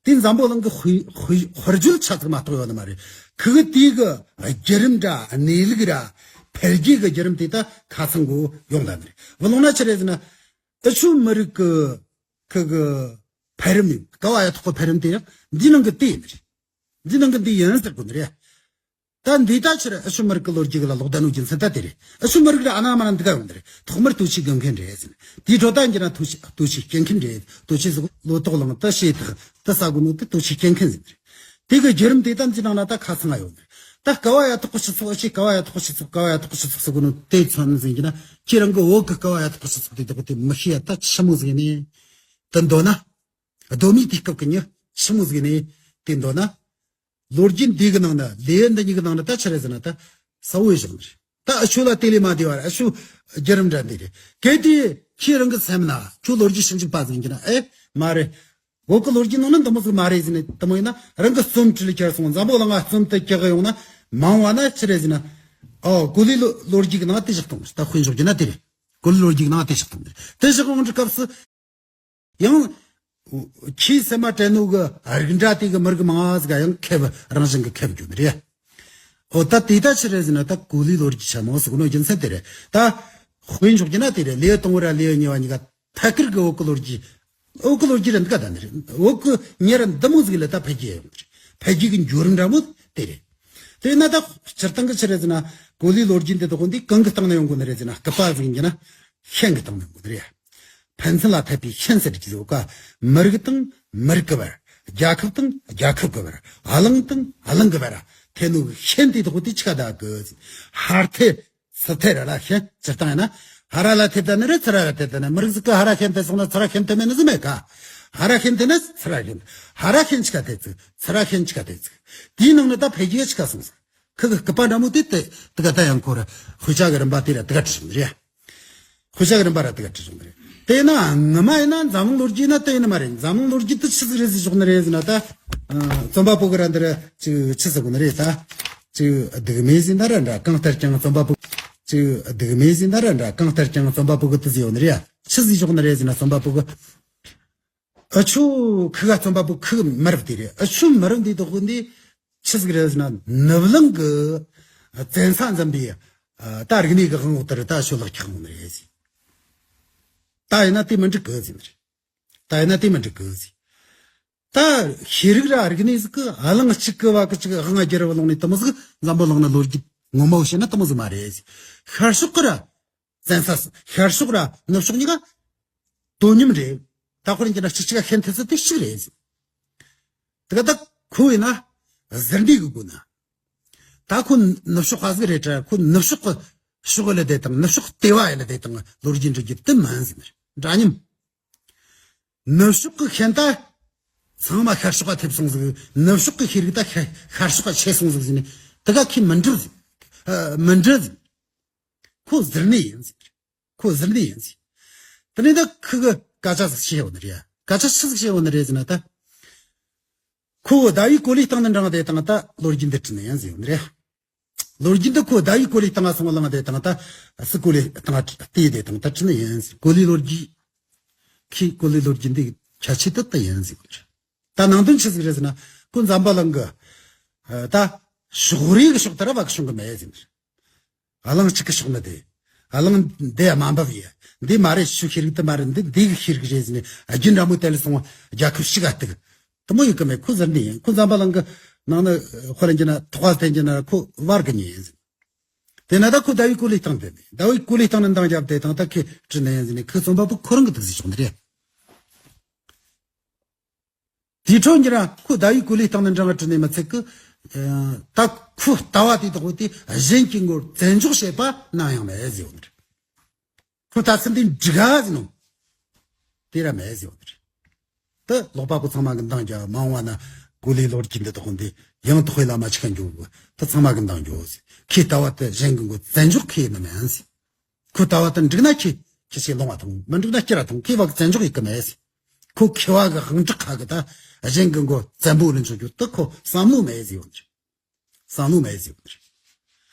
དེ་འཛམ་བུ་གླིང་གི་དཔེ་དཔེ་དཔེར་བརྗོད་ཆ་ཚིག་མ་གཏོགས་ཡོད་ནི་མ་རེད། ཁི་གི་དེ་གི་བརྒྱུད་རིམ་ར་གནས་ལུགས་ར་འཕེལ་རྒྱས་ཀྱི་བརྒྱུད་རིམ་དེ་ད་ཁ་ཚང་གོ་ཡོང་ད་ནི་རེད། བུ་ལོང་ན་ཆི་རེད་ཟེར་ན། ཨ་ཆོའི་མི་རིགས་ཀྱི་ཁི་གི་འཕེལ་རིམ་ཡིན། ཀ་བ་ཡ་ཐོག་གི་འཕེལ་རིམ་དེ་ཡང་འདི་ནང་གི་དེ་ཡིན་ནི་རེད། འདི་ནང་གི་འདི་ཡིན་ཟེར་གོ་ནི་རེད། ད་འདི་ད་ཕྱིར་ཨ་ཆོའི་མི་རིགས་ཀྱི་ལོ་རྒྱུས་ལ་ལོག་བསྡད་ནོ་རྒྱུ་མཚན་ད་དེ་རེད། ཨ་ཆོའི་མི་རིགས་ལ་ཨ་ན་མ་ན་འདི་ག་ཡོང་འདི་རེད། ཐོག་མར་ལྟོ་ཆས་སྒུག་མཁན་རེད་ཟེར། དེའི་འཕྲོ་ད་འགྱུར་ན་ལྟོ་ཆས་ལྟོ་ཆས་སྐྱེལ་མཁན་རེད། ལྟོ་ཆས་ཟིག་ལོ་ཏོག་ལངས་ཏི་ཤེས་ཐག་ཏི་ཟ་དགོས་ནོ་དེ་ལྟོ་ཆས་སྐྱེལ་མཁན་ཟིག་རེད། དེ་གི་བརྒྱུད་རིམ་དེ་ད་འདི་ནང་ན་ད་ཁ་ཚང་ང་ཡོད་རེད། ད་ཀ་བ་ཡ་ཐོག་གི་སྤྱི་ཚོགས་ཨ་ཆོས་ཀ་བ་ཡ་ཐོག་གི་སྤྱི་ཚོགས་ཀ་བ་ཡ་ཐོག་གི་སྤྱི་ཚོགས་ཟེར་གོ་ནོ་དེ་མཚོན་ཟིན་གྱི་ན་ཁྱེད་རང་གི་བོད་གི་ཀ་བ་ཡ་ཐོག་གི་སྤྱི་ཚོགས་དེ་དག་དེ་མི་ཤེས་ཡ། ད་ཆི་མོ་ཟིག་ནས་དེ་འདོད་ན། གདོད་མའི་དུས་སྐབས་ཀྱི་མྱི་ཆི་མོ་ཟིག་ནས་དེ་འདོད་ན། ལོ་རྒྱུས་འདི་གི་ནང་ན་ལེའུ་འདི་གཉིས་ཀྱི་ནང་ན་ད་ཆི་རེད་ཟེར་ན་ད་གསལ་བོ་བཞག་ནི་རེད། ད་ཨ་ཆོ་ལ་དེ་ལས་མ་བདེ་བ་རེད། ཨ་ཆོ་བརྒྱུད་རིམ་འདྲ་འདི་རེད། གལ་ཏེ་ཁྱེད་རང་གི་སེམས་ན་ཁྱོད་ལོ་རྒྱུས་ཞིབ་འཇུག་པ་ཟིག་ཡིན་གྱི་ན་ཨེ་མ་རེད། བོད་ཀྱི་ལོ་རྒྱུས་ནང་ན་འདི་མོ་ཟིག་མ་རེད་ཟེར་ནས་དེ་མོ་ཡིན་ན་རང་གི་རྩོམ་བྲིས་ལ་ཁྱེར་སོང་འཛམ་བུ་གླིང་ང་རྩོམ་དེ་ཀྱག་གི་ཡོང་ན་མང་བ་ན་ཆི་རེད་ཟེར་ན། ཨོ་གོ་ལའི་ལོ་ལོ་རྒྱུས་ཀྱི་ནང་དེ་བཞག་བཏང་ད་དཔེ་འཇོག་རྒྱུ་ན་དེ་རེད། གོ་ལའི་ལོ་རྒྱུས་ནང་དེ་བཞག་བཏང་དེ་རེད། དེ་བཞག་འོང་དུས་སྐབས་སུ། ཡང་། ཁྱིའི་སེམས་མ་དྲན་ནོ་གི་རིགས་འདྲ་དེ་གི་མི་རིགས་མང་ཟིག་ཡང་ཁེབས་རང་བཞིན་གི་ཁེབས་རྒྱུ་ནི་རེད། འོ་ད་དེ་ད་ཆི་རེད་ཟེར་ན་ད་གོ་ལའི་ལོ་རྒྱུས་ཆེན་མོ་ཟེར་གོ་ནོ་རྒྱུ་མཚན་དེ་རེད། ད་དཔེ་འཇོག་རྒྱུ་ན་དེ་རེད། ལེའུ་དང་པོ་ར་ལེའུ་གཉིས་པ་གཉིས་ཀ་ཐད་ཀར་གི་བོད་ཀྱི་ལོ་རྒྱུས། བོད་ཀྱི་ལོ་རྒྱུས་ར་འདི་ག་ད་ནི་རེད། བོད་ཀྱི་མྱི་ར་འདི་མོ་ཟིག་ལ་ད་འཕེལ་རྒྱས་ཡོང་ནི་རེད། འཕེལ་རྒྱས་ཀྱི་འགྱུར་རིམ་འདྲ་མོ་དེ་རེད། དེ་ན་ད་སྤྱིར་བཏང་གི་ཆི་རེད་ཟེར་ན་གོ་ལའི་ལོ་རྒྱུས་འདི་དག་འདི་གང་གི་སྟེང་ནས་ཡོང་གོ་ནི་རེད་ཟེར་ན་སྐུད་པ་ཟིག་ཡིན་གྱི་ན་ཤིང་གི་སྟེང་ནས་ཡོང་གོ་ནི་རེད། ཕན་ཚུན་ལ་ཐད་པའི་ཤིང་ཟེར་གྱི་ཡོད་ཀ་མི་རིགས་དང་མི་རིགས་ཀྱི་བར། རྒྱལ་ཁབ་དང་རྒྱལ་ཁབ་ཀྱི་བར། གླིང་དང་གླིང་གི་བར། ཐད་ནོ་གི་ཤིང་དེ་དག་དེ་ཆི་ག་ད་གི། ཧར་ཐད་ཚུར་ཐད་ར་ལ་ཤིང་སྤྱིར་བཏང་ཡིན་ན། ཧ་ར་ལ་ཐད་ད་ནི་རེད། ཚུར་ར་ལ་ཐད་ད་ནི། མི་རིགས་ཟིག་གི་ཧ་ར་ཤིང་ཐད་སོང་ན་ཚུར་ར་ཤིང་ཐད་མེད་ནི་ཟིག་མེད་ཀ་ཧ་ར་ཤིང་ཐད་ན་ཚུར་ར་ཤིང་། ཧ་ར་ཤིང་ཆི་ག་ཐད་ཟིག་ཚུར་ར་ཤིང་ཆི་ག་ཐད་ཟིག་དེའི་ནང་ནས་ད་འཕེལ་རྒྱས་ཆི་ག་སོང་ཟིག་ཁི་གི་སྐུད་པ་འདྲ་མོ་དེ་དེ་དེ་ག་ད་ཡང་ཁོ་ར་དཔེ་ཆ་གི་རིམ་པ་དེ་ར་དེ་ག་བྲིས་སོང་རེད། དཔེ་ཆ་གི་རིམ་པ་ར་དེ་ག་བྲིས་སོང་རེད། དེ་ཡིན་ན་ངོ་མ་ཡིན་ན་འཛམ་གླིང་ལོ་རྒྱུས་ན་དེ་ཡིན་ནི་མ་རེད། འཛམ་གླིང་ལོ་རྒྱུས་དེ་ཆི་ཟིག་རེད་ཟེར་ཞོག་ནི་རེད་ཟེར་ན་ད། རྩོམ་པ་པོ་གི་ར་འདི་ར་ཅིག་ཆི་ཟེར་གོ་ནི་རེད་ད། ཅིག་སྡུག་མེད་ཟེར་ན་ར་འདྲ་གང་ལྟར་ཀྱང་རྩོམ་པ་པོ། ཅིག་སྡུག་མེད་ཟེར་ན་ར་འདྲ་གང་ལྟར་ཀྱང་རྩོམ་པ་པོ་གི་དེ་ཟེར་ཡོད་ནི་རེད། ཆི་ཟེར་ཞོག་ནི་རེད་ཟེར་ན་རྩོམ་པ་པོ་གི། ཨ་ཆོ་ཁི་ག་རྩོམ་པ་པོ་ཁི་གི་མི་རབས་དེ་རེད། ཨ་ཆོ་མི་རབས་འདི་དག་འདི་ཆི་ཟིག་རེད་ཟེར་ན་ནུབ་གླིང་གི་བཙན་ས་འཛིན་པའི་ད་རིག་གནས་ཀྱི་དབང་འོག་ཏུ་རེད། ད་ཨ་ཆོ་ལག་ཁྱེར་འོང་ནི་རེད་ཟེར། ད་ཡིན་ན་དེ་མི་འགྲིག་གི་ཟེར་ནི་རེད། ད་ཡིན་ན་དེ་མི་འགྲིག་གི་ཟེར། ད་ཤེས་རིག་ར་རིག་གནས་ཟིག་གི་གླིང་གཅིག་གི་བ་གི་ཅིག་དབང་སྒྱུར་བ་ལོང་ནས་དེ་མོ་ཟིག་འཛམ་བུ་གླིང་ན་ལོ་རྒྱུས་ངོ་མ་བོ་བཤད་ན་དེ་མོ་ཟིག་མ་རེད་ཟེར། ཤར་ཕྱོགས་ཀྱི་ར། བཙན་ས་ཤར་ཕྱོགས་ར་ནུབ་ཕྱོགས་གཉིས་ཀ་དོ་མཉམ་རེད། ད་ཁོ་རང་གི་ན་གཅིག་གཅིག་ག་ཤན་ཐེབས་ས་དེ་གཅིག་རེད། དེ་ག་ད་ཁོ་ཡིན་ན་ཟུར་འདི་གི་དགོས་ན། ད་ཁོ་ནུབ་ཕྱོགས་ཁ་ཟིག་རེད་དྲ། ཁོ་ནུབ་ཕྱོགས་གི་ཕྱོགས་ལ་བསྡད་དང་ནུབ་ཕྱོགས་ལྟེ་བ་ཡ་ལ་བསྡད་དང་ལོ་རྒྱུས་འབྲི་རྒྱུ་དེ་མིན་ཟེར་ནི་རེད། འདྲ་མཉམ། ནུབ་ཕྱོགས་ཀྱི་ཤན་ད་ཚང་མ་ཤར་ཕྱོགས་ལ་ཐེབས་སོང་ཟིག་ནུབ་ཕྱོགས་ཀྱི་ཤེས་རིག་ད་ཤར་ཤར་ཕྱོགས་ལ་ཆད་སོང་ཟིག་ཟེར་ནས་དེ་ག་ཁོས་མི་འགྲུབ་ཟིག་ཨ། མི་འགྲུབ་ཟིག་ཁོ་ཟུར་ནས་ཡིན་ཟིག་ཁོ་ཟུར་ནས་ཡིན་ཟིག་དེ་ནས་ད་ཁི་གི་སྐད་ཆ་ཟིག་བཤད་ཡོད་ནི་རེད། སྐད་ཆ་ཆི་ཟིག་བཤད་ཡོད་ནི་རེད་ཟེར་ན་ད། ཁོ་ཟླ་བའི་གོ་ལའི་སྟེང་ནས་འགྲེང་བསྡད་དང་ད་ལོ་རྒྱུས་འདི་བྲིས་ནི་ཡིན་ཟིག་ཡོད་ནི་རེད། ལོ་རྒྱུས་འདི་ཁོ་ཟླ་བའི་གོ་ལའི་སྟེང་ང་སོང་བ་ལངས་བསྡད་དང་ད་སི་གོ་ལའི་སྟེང་ང་བལྟས་བསྡད་དང་ད་བྲིས་ནི་ཡིན་ཟིག་གོ་ལའི་ལོ་རྒྱུས། ཁོས་གོ་ལའི་ལོ་རྒྱུས་འདི་ཁྱད་ཆོས་དེ་ད་ཡིན་ཟིག་ཡོད་ནི་རེད། ད་ནང་དོན་ཆི་ཟིག་རེད་ཟེར་ན་ཁོ་འཛམ་བུ་གླིང་གི་ཨ། ད་ཕྱོགས་རིས་གི་ཕྱོགས་དེ་ར་བ་གི་བྱུང་གི་མེད་ཟེར་ནི་རེད། གླིང་གཅིག་གི་ཕྱོགས་ནི་དེ། གླིང་འདི་ཡ་མ་འབབ་ཡ། འདི་མ་རེད། ཆོའི་ཤེས་རིག་དེ་མ་རེད། འདི་འདི་གི་ཤེས་རིག་རེད་ཟེར་ནས་རྒྱུན་འདྲ་མོ་དེ་ལ་སོང་བ་རྒྱལ་ཁབ་གཅིག་ག་གཏུག་དེ་མོ་ཡོད་གི་མེད། ཁོ་ཟུར་འདི་ཡིན། ཁོ་འཛམ་བུ་གླིང་གི་ནང་ན་དཔེ་ལེན་རྒྱུ་ན་ཐོག་བ་བསྟན་རྒྱུ་ན་ཁོ་བར་གི་མྱི་ཡིན་ཟེར། དེ་ན་ད་ཁོ་ཟླ་བའི་གོ་ལའི་སྟེང་དེ་ནས་ཟླ་བའི་གོ་ལའི་སྟེང་ནས་འདང་བརྒྱབ་དེ་དང་ད་ཁོས་བྲིས་ནི་ཡིན་ཟེར་ནས་ཁོའི་རྩོམ་པ་པོ་ཁོ་རང་གི་འདུག་ཟེར་ཆོག་ནི་རེད། དེའི་འཕྲོ་འགྱུར་ར་ཁོ་ཟླ་བའི་གོ་ལའི་སྟེང་ནས་འགྲེང་བ་བྲིས་ནས་མི་ཚད་གི། ད་ཁོའི་ལྟ་བ་དེ་དག་དེ་གཞན་གྱི་མགོར་བཙན་འཇོག་བྱེད་པ་ནམ་ཡང་མེད་ཟེར་བ་ནི་རེད། ཁོའི་ལྟ་ཚུལ་འདི་འགྲིག་ག་ཟེར་ནོ། དེ་ར་མེད་ཟེར་བ་ནི་རེད། ད་ལོག་པ་པོ་ཚང་མ་གི་འདང་རྒྱག་མ་འོངས་པ་ན་གོ་ལའི་ལོ་རྒྱུས་འདི་དག་འདི་ཡང་དག་པའི་ལམ་མ་ཆི་ག་འགྱོ་གི་ད་ཚང་མ་གི་འདང་རྒྱོ་ཟེར། ཁོའི་ལྟ་བ་དེ་གཞན་གྱི་མགོར་བཙན་འཇོག་ཁོའི་ནི་མེད་ཟེར། ཁོའི་ལྟ་བ་དེ་འགྲིག་ན་ཁོས་ཁྱེད་ཆོས་ལོང་བ་དང་མི་འགྲིག་ན་སྐྱུར་བ་དང་ཁོའི་བ་གི་བཙན་འཇོག་ཡེད་གི་མེད་ཟེར། ཁོ་མཁས་པ་གི་ཧང་དྲག་ཁ་གི་ད་གཞན་གི་མགོ་བཙན་པོ་ལ་འཇོག་རྒྱུ་དེ་ཁོ་བསམ་བློ་མེད་ཟེར་བ་ནི་རེད། བསམ་བློ་མེད་ཟེར་བ་ནི་རེད།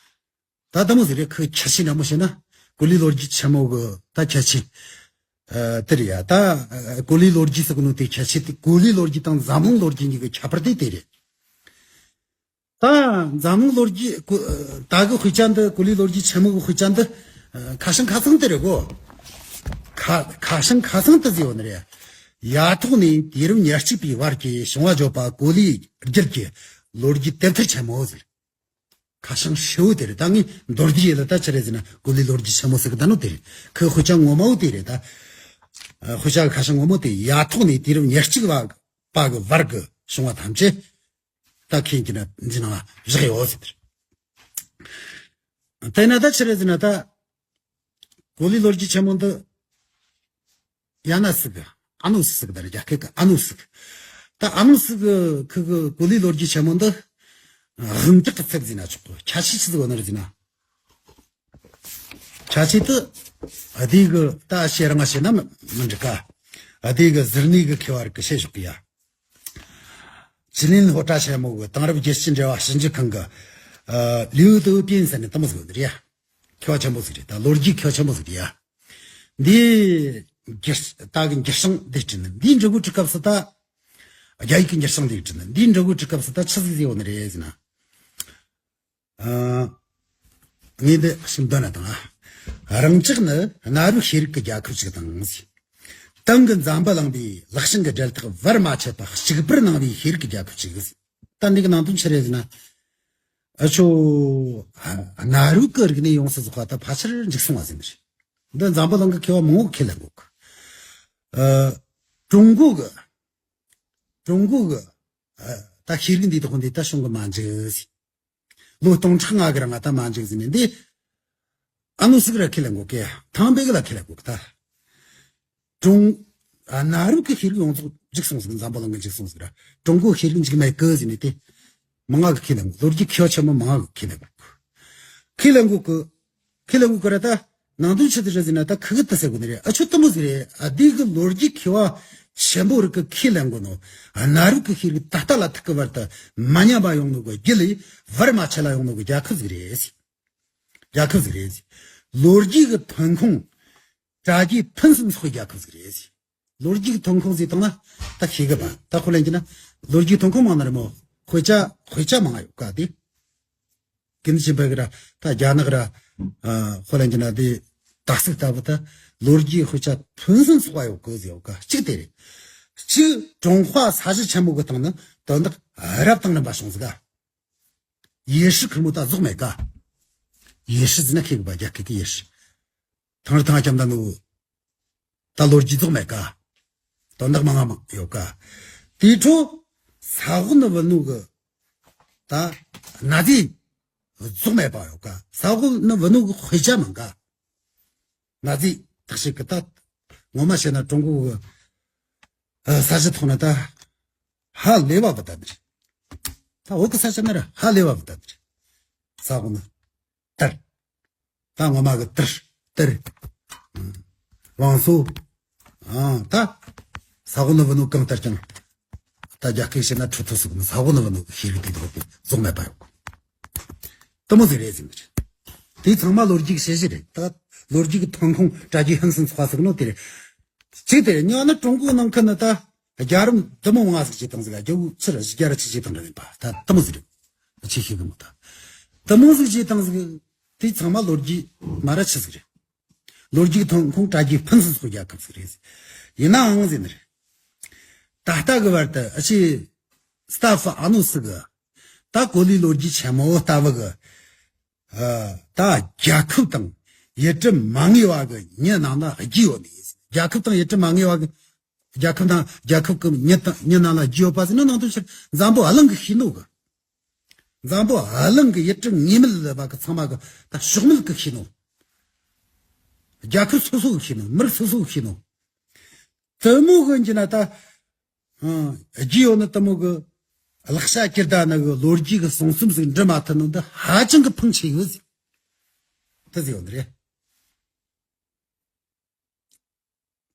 ད་ལྟ་མོ་ཟེར་རེད། ཁོའི་ཁྱད་ཆོས་འདྲ་མོ་བཤད་ན་གོ་ལའི་ལོ་རྒྱུས་ཆེན་མོ་གི་ད་ཁྱད་ཆོས་ཨ་དེ་རེད་ཡ། ད་ཨ་གོ་ལའི་ལོ་རྒྱུས་ཟེར་གི་ནོ་དེ་ཁྱད་ཆོས་དེ་གོ་ལའི་ལོ་རྒྱུས་དང་འཛམ་གླིང་ལོ་རྒྱུས་གཉིས་ཀྱི་ཁྱད་པར་དེ་དེ་རེད། ད་འཛམ་གླིང་ལོ་རྒྱུས་གོ་ད་གི་དཔེ་ཆ་འདི་གོ་ལའི་ལོ་རྒྱུས་ཆེན་མོ་གི་དཔེ་ཆ་འདི་ཨ་ཁ་བྱང་ཁ་ཚང་དེ་རེད་གོ། ཁ་ཁ་བྱང་ཁ་ཚང་དེ་ཟེར་བ་ནི་རེད། ཡ་ཐོག་ནས་དུས་རབས་ཉེར་གཅིག་པའི་བར་གྱི་བྱུང་བ་བརྗོད་པ་གོ་ལའི་རྒྱུད་ཀྱི་ལོ་རྒྱུས་དེབ་ཐེར་ཆེན་མོ་ཟེར། ཁ་བྱང་ཧྲིལ་བོ་དེ་རེད། ད་ངས་མདོར་བསྡུས་ཡས་ལ་ད་ཆི་རེད་ཟེར་ན་གོ་ལའི་ལོ་རྒྱུས་ཆེན་མོ་ཟེར་གི་ད་ནོ་དེ་རེད། ཁོའི་དཔེ་ཆ་ངོ་མ་བོ་དེ་རེད་ད། ཨ་དཔེ་ཆ་གི་ཁ་བྱང་ངོ་མ་དེ་ཡ་ཐོག་ནས་དུས་རབས་ཉེར་གཅིག་པ་གི་བར་གི་བྱུང་བ་ཐམས་ཅད་ད་མཁྱེན་གྱི་ན་འདི་ནང་བཞག་ཡོད་ཟེར། དེ་ན་ད་ཆི་རེད་ཟེར་ན་ད་གོ་ལའི་ལོ་རྒྱུས་ཆེན་མོ་འདི་ཡ་ན་སི་གི་ཨ་ནུ་སི་གི་ད་རེད། རྒྱ་སྐད་གི་ཨ་ནུ་སི་གི་ད་ཨ་ནུ་སི་གི་ཁི་གི་གོ་ལའི་ལོ་རྒྱུས་ཆེན་མོ་འདི་དབང་དྲག་གི་ཚད་ཟེར་ན་ཆོག་གི། ཁྱད་ཆོས་ཆི་ཟིག་ཡོད་ནི་རེད་ཟེར་ན། ཁྱད་ཆོས་དེ་ཨ་དེ་གི་ད་ཨ་ཤེ་རང་ང་བཤད་ན་མི་མི་འགྲིག་ག། ཨ་དེ་གི་ཟུར་ནས་གི་མཁས་པ་རིགས་གི་བཤད་ཞོག་གི་ཡ། ཅི་ལིན་ཧོ་ཏྲ་ཆེན་མོ་གི་དེང་རབས་རྒྱལ་སྤྱིའི་འབྲེལ་བ་ཞིབ་འཇུག་ཁང་གི་ཨ་ལིའུ་ཏུའུ་པིན་ཟེར་ནས་དེ་མོ་ཟིག་ཡོད་ནི་རེད་ཡ། མཁས་པ་ཆེན་པོ་ཟིག་རེད། ད་ལོ་རྒྱུས་མཁས་པ་ཆེན་པོ་ཟིག་རེད་ཡ། འདི་འགྱུར་ད་གི་འགྱུར་བྱང་འདི་བྲིས་ནི་འདིའི་འབྲི་གུ་འབྲི་སྐབས་སུ་ད་རྒྱ་ཡིག་གི་འགྱུར་བྱང་འདི་བྲིས་ནི་འདིའི་འབྲི་གུ་འབྲི་སྐབས་སུ་ད་ཆི་ཟིག་ཟིག་ཡོད་ནི་རེད་ཟེར་ན། ཨ། ངས་འདི་ཞིབ་འདོན་ན་དང་ཨ། རང་ཅག་ནི་གནའ་རབས་ཤེས་རིག་གི་རྒྱལ་ཁབ་ཅིག་དང་། དེང་གི་འཛམ་བུ་གླིང་པའི་ལག་ཤིང་གི་སྦྲེལ་ཐག་བར་མ་ཆད་པ་གཅིག་པུར་སྣང་བའི་ཤེས་རིག་གི་རྒྱལ་ཁབ་ཅིག་ད་འདི་གི་ནང་དོན་ཆི་རེད་ཟེར་ན། ཨ་ཆོ། གནའ་རབས་ཀྱི་རིག་གནས་ཡོངས་སུ་རྫོགས་པ་ད་ཕལ་ཆེར་འཇིག་སོང་བ་ཟེར་ནི་རེད། འདི་འཛམ་བུ་གླིང་གི་མཁས་པ་མང་བོ་ཁས་ལེན་གོ་གི། ཨ། ཀྲུང་གོ་གི་ཀྲུང་གོ་གི་ཨ་ད་ཤེས་རིག་འདི་དག་འདི་ད་བྱུང་གི་མ་འཇུག་ཟེར། ལོ་སྟོང་ཕྲག་ལྔ་གི་རིང་ང་ད་མ་འཇུག་ཟེར་ནས་འདི་ཨ་ནུ་སི་གི་ར་ཁས་ལེན་གོ་གི། ཐང་པེ་གི་ལ་ཁས་ལེན་གོ་གི་ད། ཀྲུང་ཨ་གནའ་རབས་ཀྱི་ཤེས་རིག་ཡོངས་རྫོགས་འཇིག་སོང་ཟིག་འཛམ་བུ་གླིང་གི་འཇིག་སོང་ཟིག་ར། ཀྲུང་གོའི་ཤེས་རིག་འཇིག་མེད་གི་ཟེར་ནས་དེ་མང་ང་གི་ཁས་ལེན་གོ། ལོ་རྒྱུས་མཁས་པ་ཆེན་མོ་མང་ང་གི་ཁས་ལེན་གོ། ཁས་ལེན་གོ་གི། ཁས་ལེན་གོ་གི་ར་ད་ནང་དོན་ཆི་ཟིག་རེད་ཟེར་ན། ད་ཁི་གི་ད་ཟེར་གོ་ནི་རེད། ཨ་ཆོ་དེ་མོ་ཟིག་རེད། ཨ་དེ་གི་ལོ་རྒྱུས་མཁས་པ་ཆེན་པོ་རིགས་གི་ཁས་ལེན་གོ་ནོ། ཨ་གནའ་རབས་ཀྱི་ཤེས་རིག་ད་ལྟ་ལ་ཐུག་གི་བར་དུ་མ་ཉམས་པ་ཡོང་ནོ་གི་རྒྱུ་ལས་བར་མ་ཆད་ལ་ཡོང་ནོ་གི་རྒྱལ་ཁབ་ཟིག་རེད། རྒྱལ་ཁབ་ཟིག་རེད། ལོ་རྒྱུས་ཀྱི་ཐོན་ཁུངས་དྲ་རྒྱའི་ཕུན་སུམ་ཚོགས་པའི་རྒྱལ་ཁབ་ཟིག་རེད། ལོ་རྒྱུས་ཀྱི་ཐོན་ཁུངས་ཟེར་བཏང་ན་ད་ཤེས་གི་པ། ད་ཁོ་ལན་གྱི་ན་ལོ་རྒྱུས་ཐོན་ཁུངས་མང་ན་རེད་མོ། དཔེ་ཆ་དཔེ་ཆ་མང་ཡོད་ག་དེ། གིན་ཆེན་པ་གི་ར་ད་རྒྱ་ནག་ར་ཨ་ཁོ་ལན་གྱི་ན་དེ་དག་སུག་ལྟ་བུ་ད་ལོ་རྒྱུས་དཔེ་ཆ་ཕུན་སུམ་ཚོགས་པ་ཡོད་གི་ཟེར་ཡོད་ག། གཅིག་དེ་རེད། གཅིག་ཀྲུང་ཧྭ་ས་གཞི་ཆེན་མོ་གི་སྟེང་ན་དོན་དག་རབ་དང་རིམ་པ་བྱུང་ཟིག་ག། ཡེ་ཧྲི་ཁེར་མོ་ད་རྫོགས་མེད་ཀ། ཡེ་ཧྲི་ཟེར་ན་ཁེ་གི་པ་རྒྱ་སྐད་ཀྱི་ཡེ་ཧྲི། ཐང་རི་ཐང་ཁྱམ་ད་ནུ། ད་ལོ་རྒྱུས་རྫོགས་མེད་ཀ། དོན་དག་མང་ང་མང་ཡོད་ཀ། དེའི་འཕྲོ་ས་འོག་ནི་བུ་ནུ་གི་ད་གནའ་རྫས་རྫོགས་མེད་པ་ཡོད་ཀ། ས་འོག་ནི་བུ་ནུ་གི་དཔེ་ཆ་མང་ཀ། གནའ་རྫས་ཐག་ཆད་ཀི་ད། ངོ་མ་བཤད་ན་ཀྲུང་གོ་གི་ཨ་ས་གཞི་ཐོག་ན་ད་ཧ་ལས་པ་བུད་ད་ནི་རེད། ད་འོག་གི་ས་ཆ་ན་ར་ཧ་ལས་པ་བུད་ད་ནི་རེད། ས་འོག་ནི་དར། ད་ངོ་མ་གི་དར་དར། ཝང་སོ། ཨང་ད། ས་འོག་ནི་བུ་ནུ་གང་ལྟར་ཀྱང་། ད་རྒྱ་སྐད་བཤད་ན་ཁྲུ་ཐུ་སུ་གི་ས་འོག་ནི་བུ་ནུ་ཤེས་རིག་དེ་དག་དེ་རྫོགས་མེད་པ་ཡོད། དེ་མོ་ཟིག་རེད་ཟེར་ནི་རེད། དེ་ཚང་མ་ལོ་རྒྱུས་ཀྱི་དཔྱད་གཞི་རེད། ད་ལོ་རྒྱུས་ཀྱི་ཐོན་ཁུངས་དྲ་རྒྱའི་ཕུན་སུམ་ཚོགས་པ་ཟིག་ནོ་དེ་རེད། གཅིག་དེ་རེད། གཉིས་ནི་ཀྲུང་གོའི་ནང་ཁུལ་ནི་ད་རྒྱལ་རབས་འདི་མོ་མང་ཟིག་བྱས་བཏང་ཟིག་ལ། རྒྱལ་པོ་ཆི་རེད་བཞི་བརྒྱ་ར་ཆི་བྱས་བཏང་ར་ཡིན་པ། ད་དེ་མོ་ཟིག་རེད། ཆི་ཤེས་གི་མོ་ད། དེ་མོ་ཟིག་བྱས་བཏང་ཟིག། དེ་ཚང་མ་ལོ་རྒྱུས་མ་ར་ཆི་ཟིག་རེད། ལོ་རྒྱུས་ཐོན་ཁུངས་དྲ་རྒྱའི་ཕུན་སུམ་ཚོགས་རྒྱལ་ཁབ་ཟིག་རེད། ཡིན་ནའང་ཟེར་ནི་རེད། ད་ལྟ་གི་བར་དུ་ཨ་ཆི་སྟ་ཧྥ་ཨ་ནུ་སི་གི་ད་གོ་ལའི་ལོ་རྒྱུས་ཆེན་མོ་ལྟ་བུ་གི་ཨ་ད་རྒྱལ་ཁབ་དང་ཡུལ་གྲུ་མ་ངེས་པ་གི་མྱི་རྣམས་ལ་རྒྱུས་ཡོད་ནི། རྒྱལ་ཁབ་དང་ཡུལ་གྲུ་མ་ངེས་པ་གི་རྒྱལ་ཁབ་དང་རྒྱལ་ཁབ་གི་མྱི་དང་མྱི་རྣམས་ལ་རྒྱུས་ཡོད་པ་ཟེར་ན་ནང་དོན་ཕྱིར་འཛམ་བུ་གླིང་གི་ཤེས་ནོ་གི། འཛམ་བུ་གླིང་གི་ཡུལ་གྲུ་ངེས་མེད་ལ་བབ་གི་ཚང་མ་གི་ད་ཕྱོགས་མེད་གི་ཤེས་ནོ། རྒྱལ་ཁབ་སོ་སོ་གི་ཤེས་ནོ། མི་རིགས་སོ་སོ་གི་ཤེས་ནོ། དེ་མོ་གི་འགྱུར་ན་ད། ཨང་། རྒྱུ་ཡོད་ན་དེ་མོ་གི་ལག་ཆ་གྱེར་ད་ན་གི་ལོ་རྒྱུས་གི་གསུང་རྩོམ་ཟིག་འབྲི་མ་ཐུབ་ནོ་འདི་ཧ་ཅང་གི་ཕངས་ཆེ་ཡོད་ཟིག་དེ་ཟིག་ཡོད་ནི་རེད།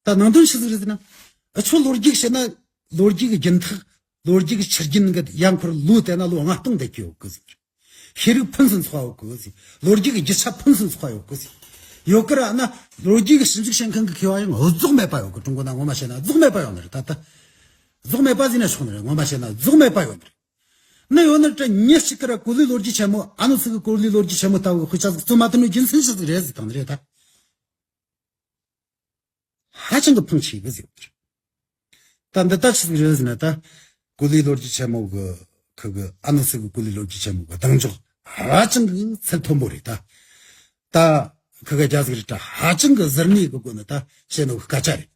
ད་ནང་དོན་ཆི་ཟིག་རེད་ཟེར་ན། ཨ་ཆོ་ལོ་རྒྱུས་བཤད་ན་ལོ་རྒྱུས་ཀྱི་རྒྱུན་ཐག་ལོ་རྒྱུས་ཀྱི་ཆུ་རྒྱུན་གྱི་ཡང་འཁོར་ལོ་བལྟས་ན་ལོ་ལྔ་སྟོང་བསྡད་ཀྱི་ཡོད་གི་ཟེར། ཤེས་རིག་ཕུན་སུམ་ཚོགས་ཡོད་གི་ཟེར། ལོ་རྒྱུས་ཀྱི་རྒྱུ་ཆ་ཕུན་སུམ་ཚོགས་ཡོད་གི་ཟེར། ཡོད་གི་ར་ན་ལོ་རྒྱུས་ཀྱི་ཞིབ་འཇུག་བྱེད་མཁན་གྱི་མཁས་པ་ཡང་རྫོགས་མེད་པ་ཡོད་གི་ཀྲུང་གོ་ན་ངོ་མ་བཤད་ན་རྫོགས་མེད་པ་ཡོད་ནི་རེད་ད་ལྟ། རྫོགས་མེད་པ་ཟེར་ན་ཆོག་ནི་རེད་ངོ་མ་བཤད་ན་རྫོགས་མེད་པ་ཡོད་ནི་རེད། ནི་ཡོད་ནི་ད་མྱི་གཅིག་གི་ར་གོ་ལའི་ལོ་རྒྱུས་ཆེན་མོ་ཨ་ནུ་ཚིག་གི་གོ་ལའི་ལོ་རྒྱུས་ཆེན་མོ་ལྟ་བུའི་དཔེ་ཆ་ཟིག་བཙུན་མ་དུ་ནི་རྒྱུ་མཚན་ཆི་ཟིག་རེད་ཟེར་དང་ནི་རེད་ད། ཧ་ཅང་གི་ཕངས་ཆེ་གི་ཟེར་བ་རེད། ད་འདི་ལྟ་ཆི་ཟིག་རེད་ཟེར་ན་ད། གོ་ལའི་ལོ་རྒྱུས་ཆེན་མོ་གི་ཁུ་གི་ཨ་ནུ་ཚིག་གི་གོ་ལའི་ལོ་རྒྱུས་ཆེན་མོ་གི་གདེང་འཇོག་ཧ་ཅང་གི་ཚད་མཐོན་པོ་རེད་ད། ད་ཁུ་གི་རྒྱ་ཟིག་རེད་ད་ཧ་ཅང་གི་གཟུར་གནས་གི་སྒོ་ནས་ད་བཤད་ནོ་གི་སྐད་ཆ་རེད།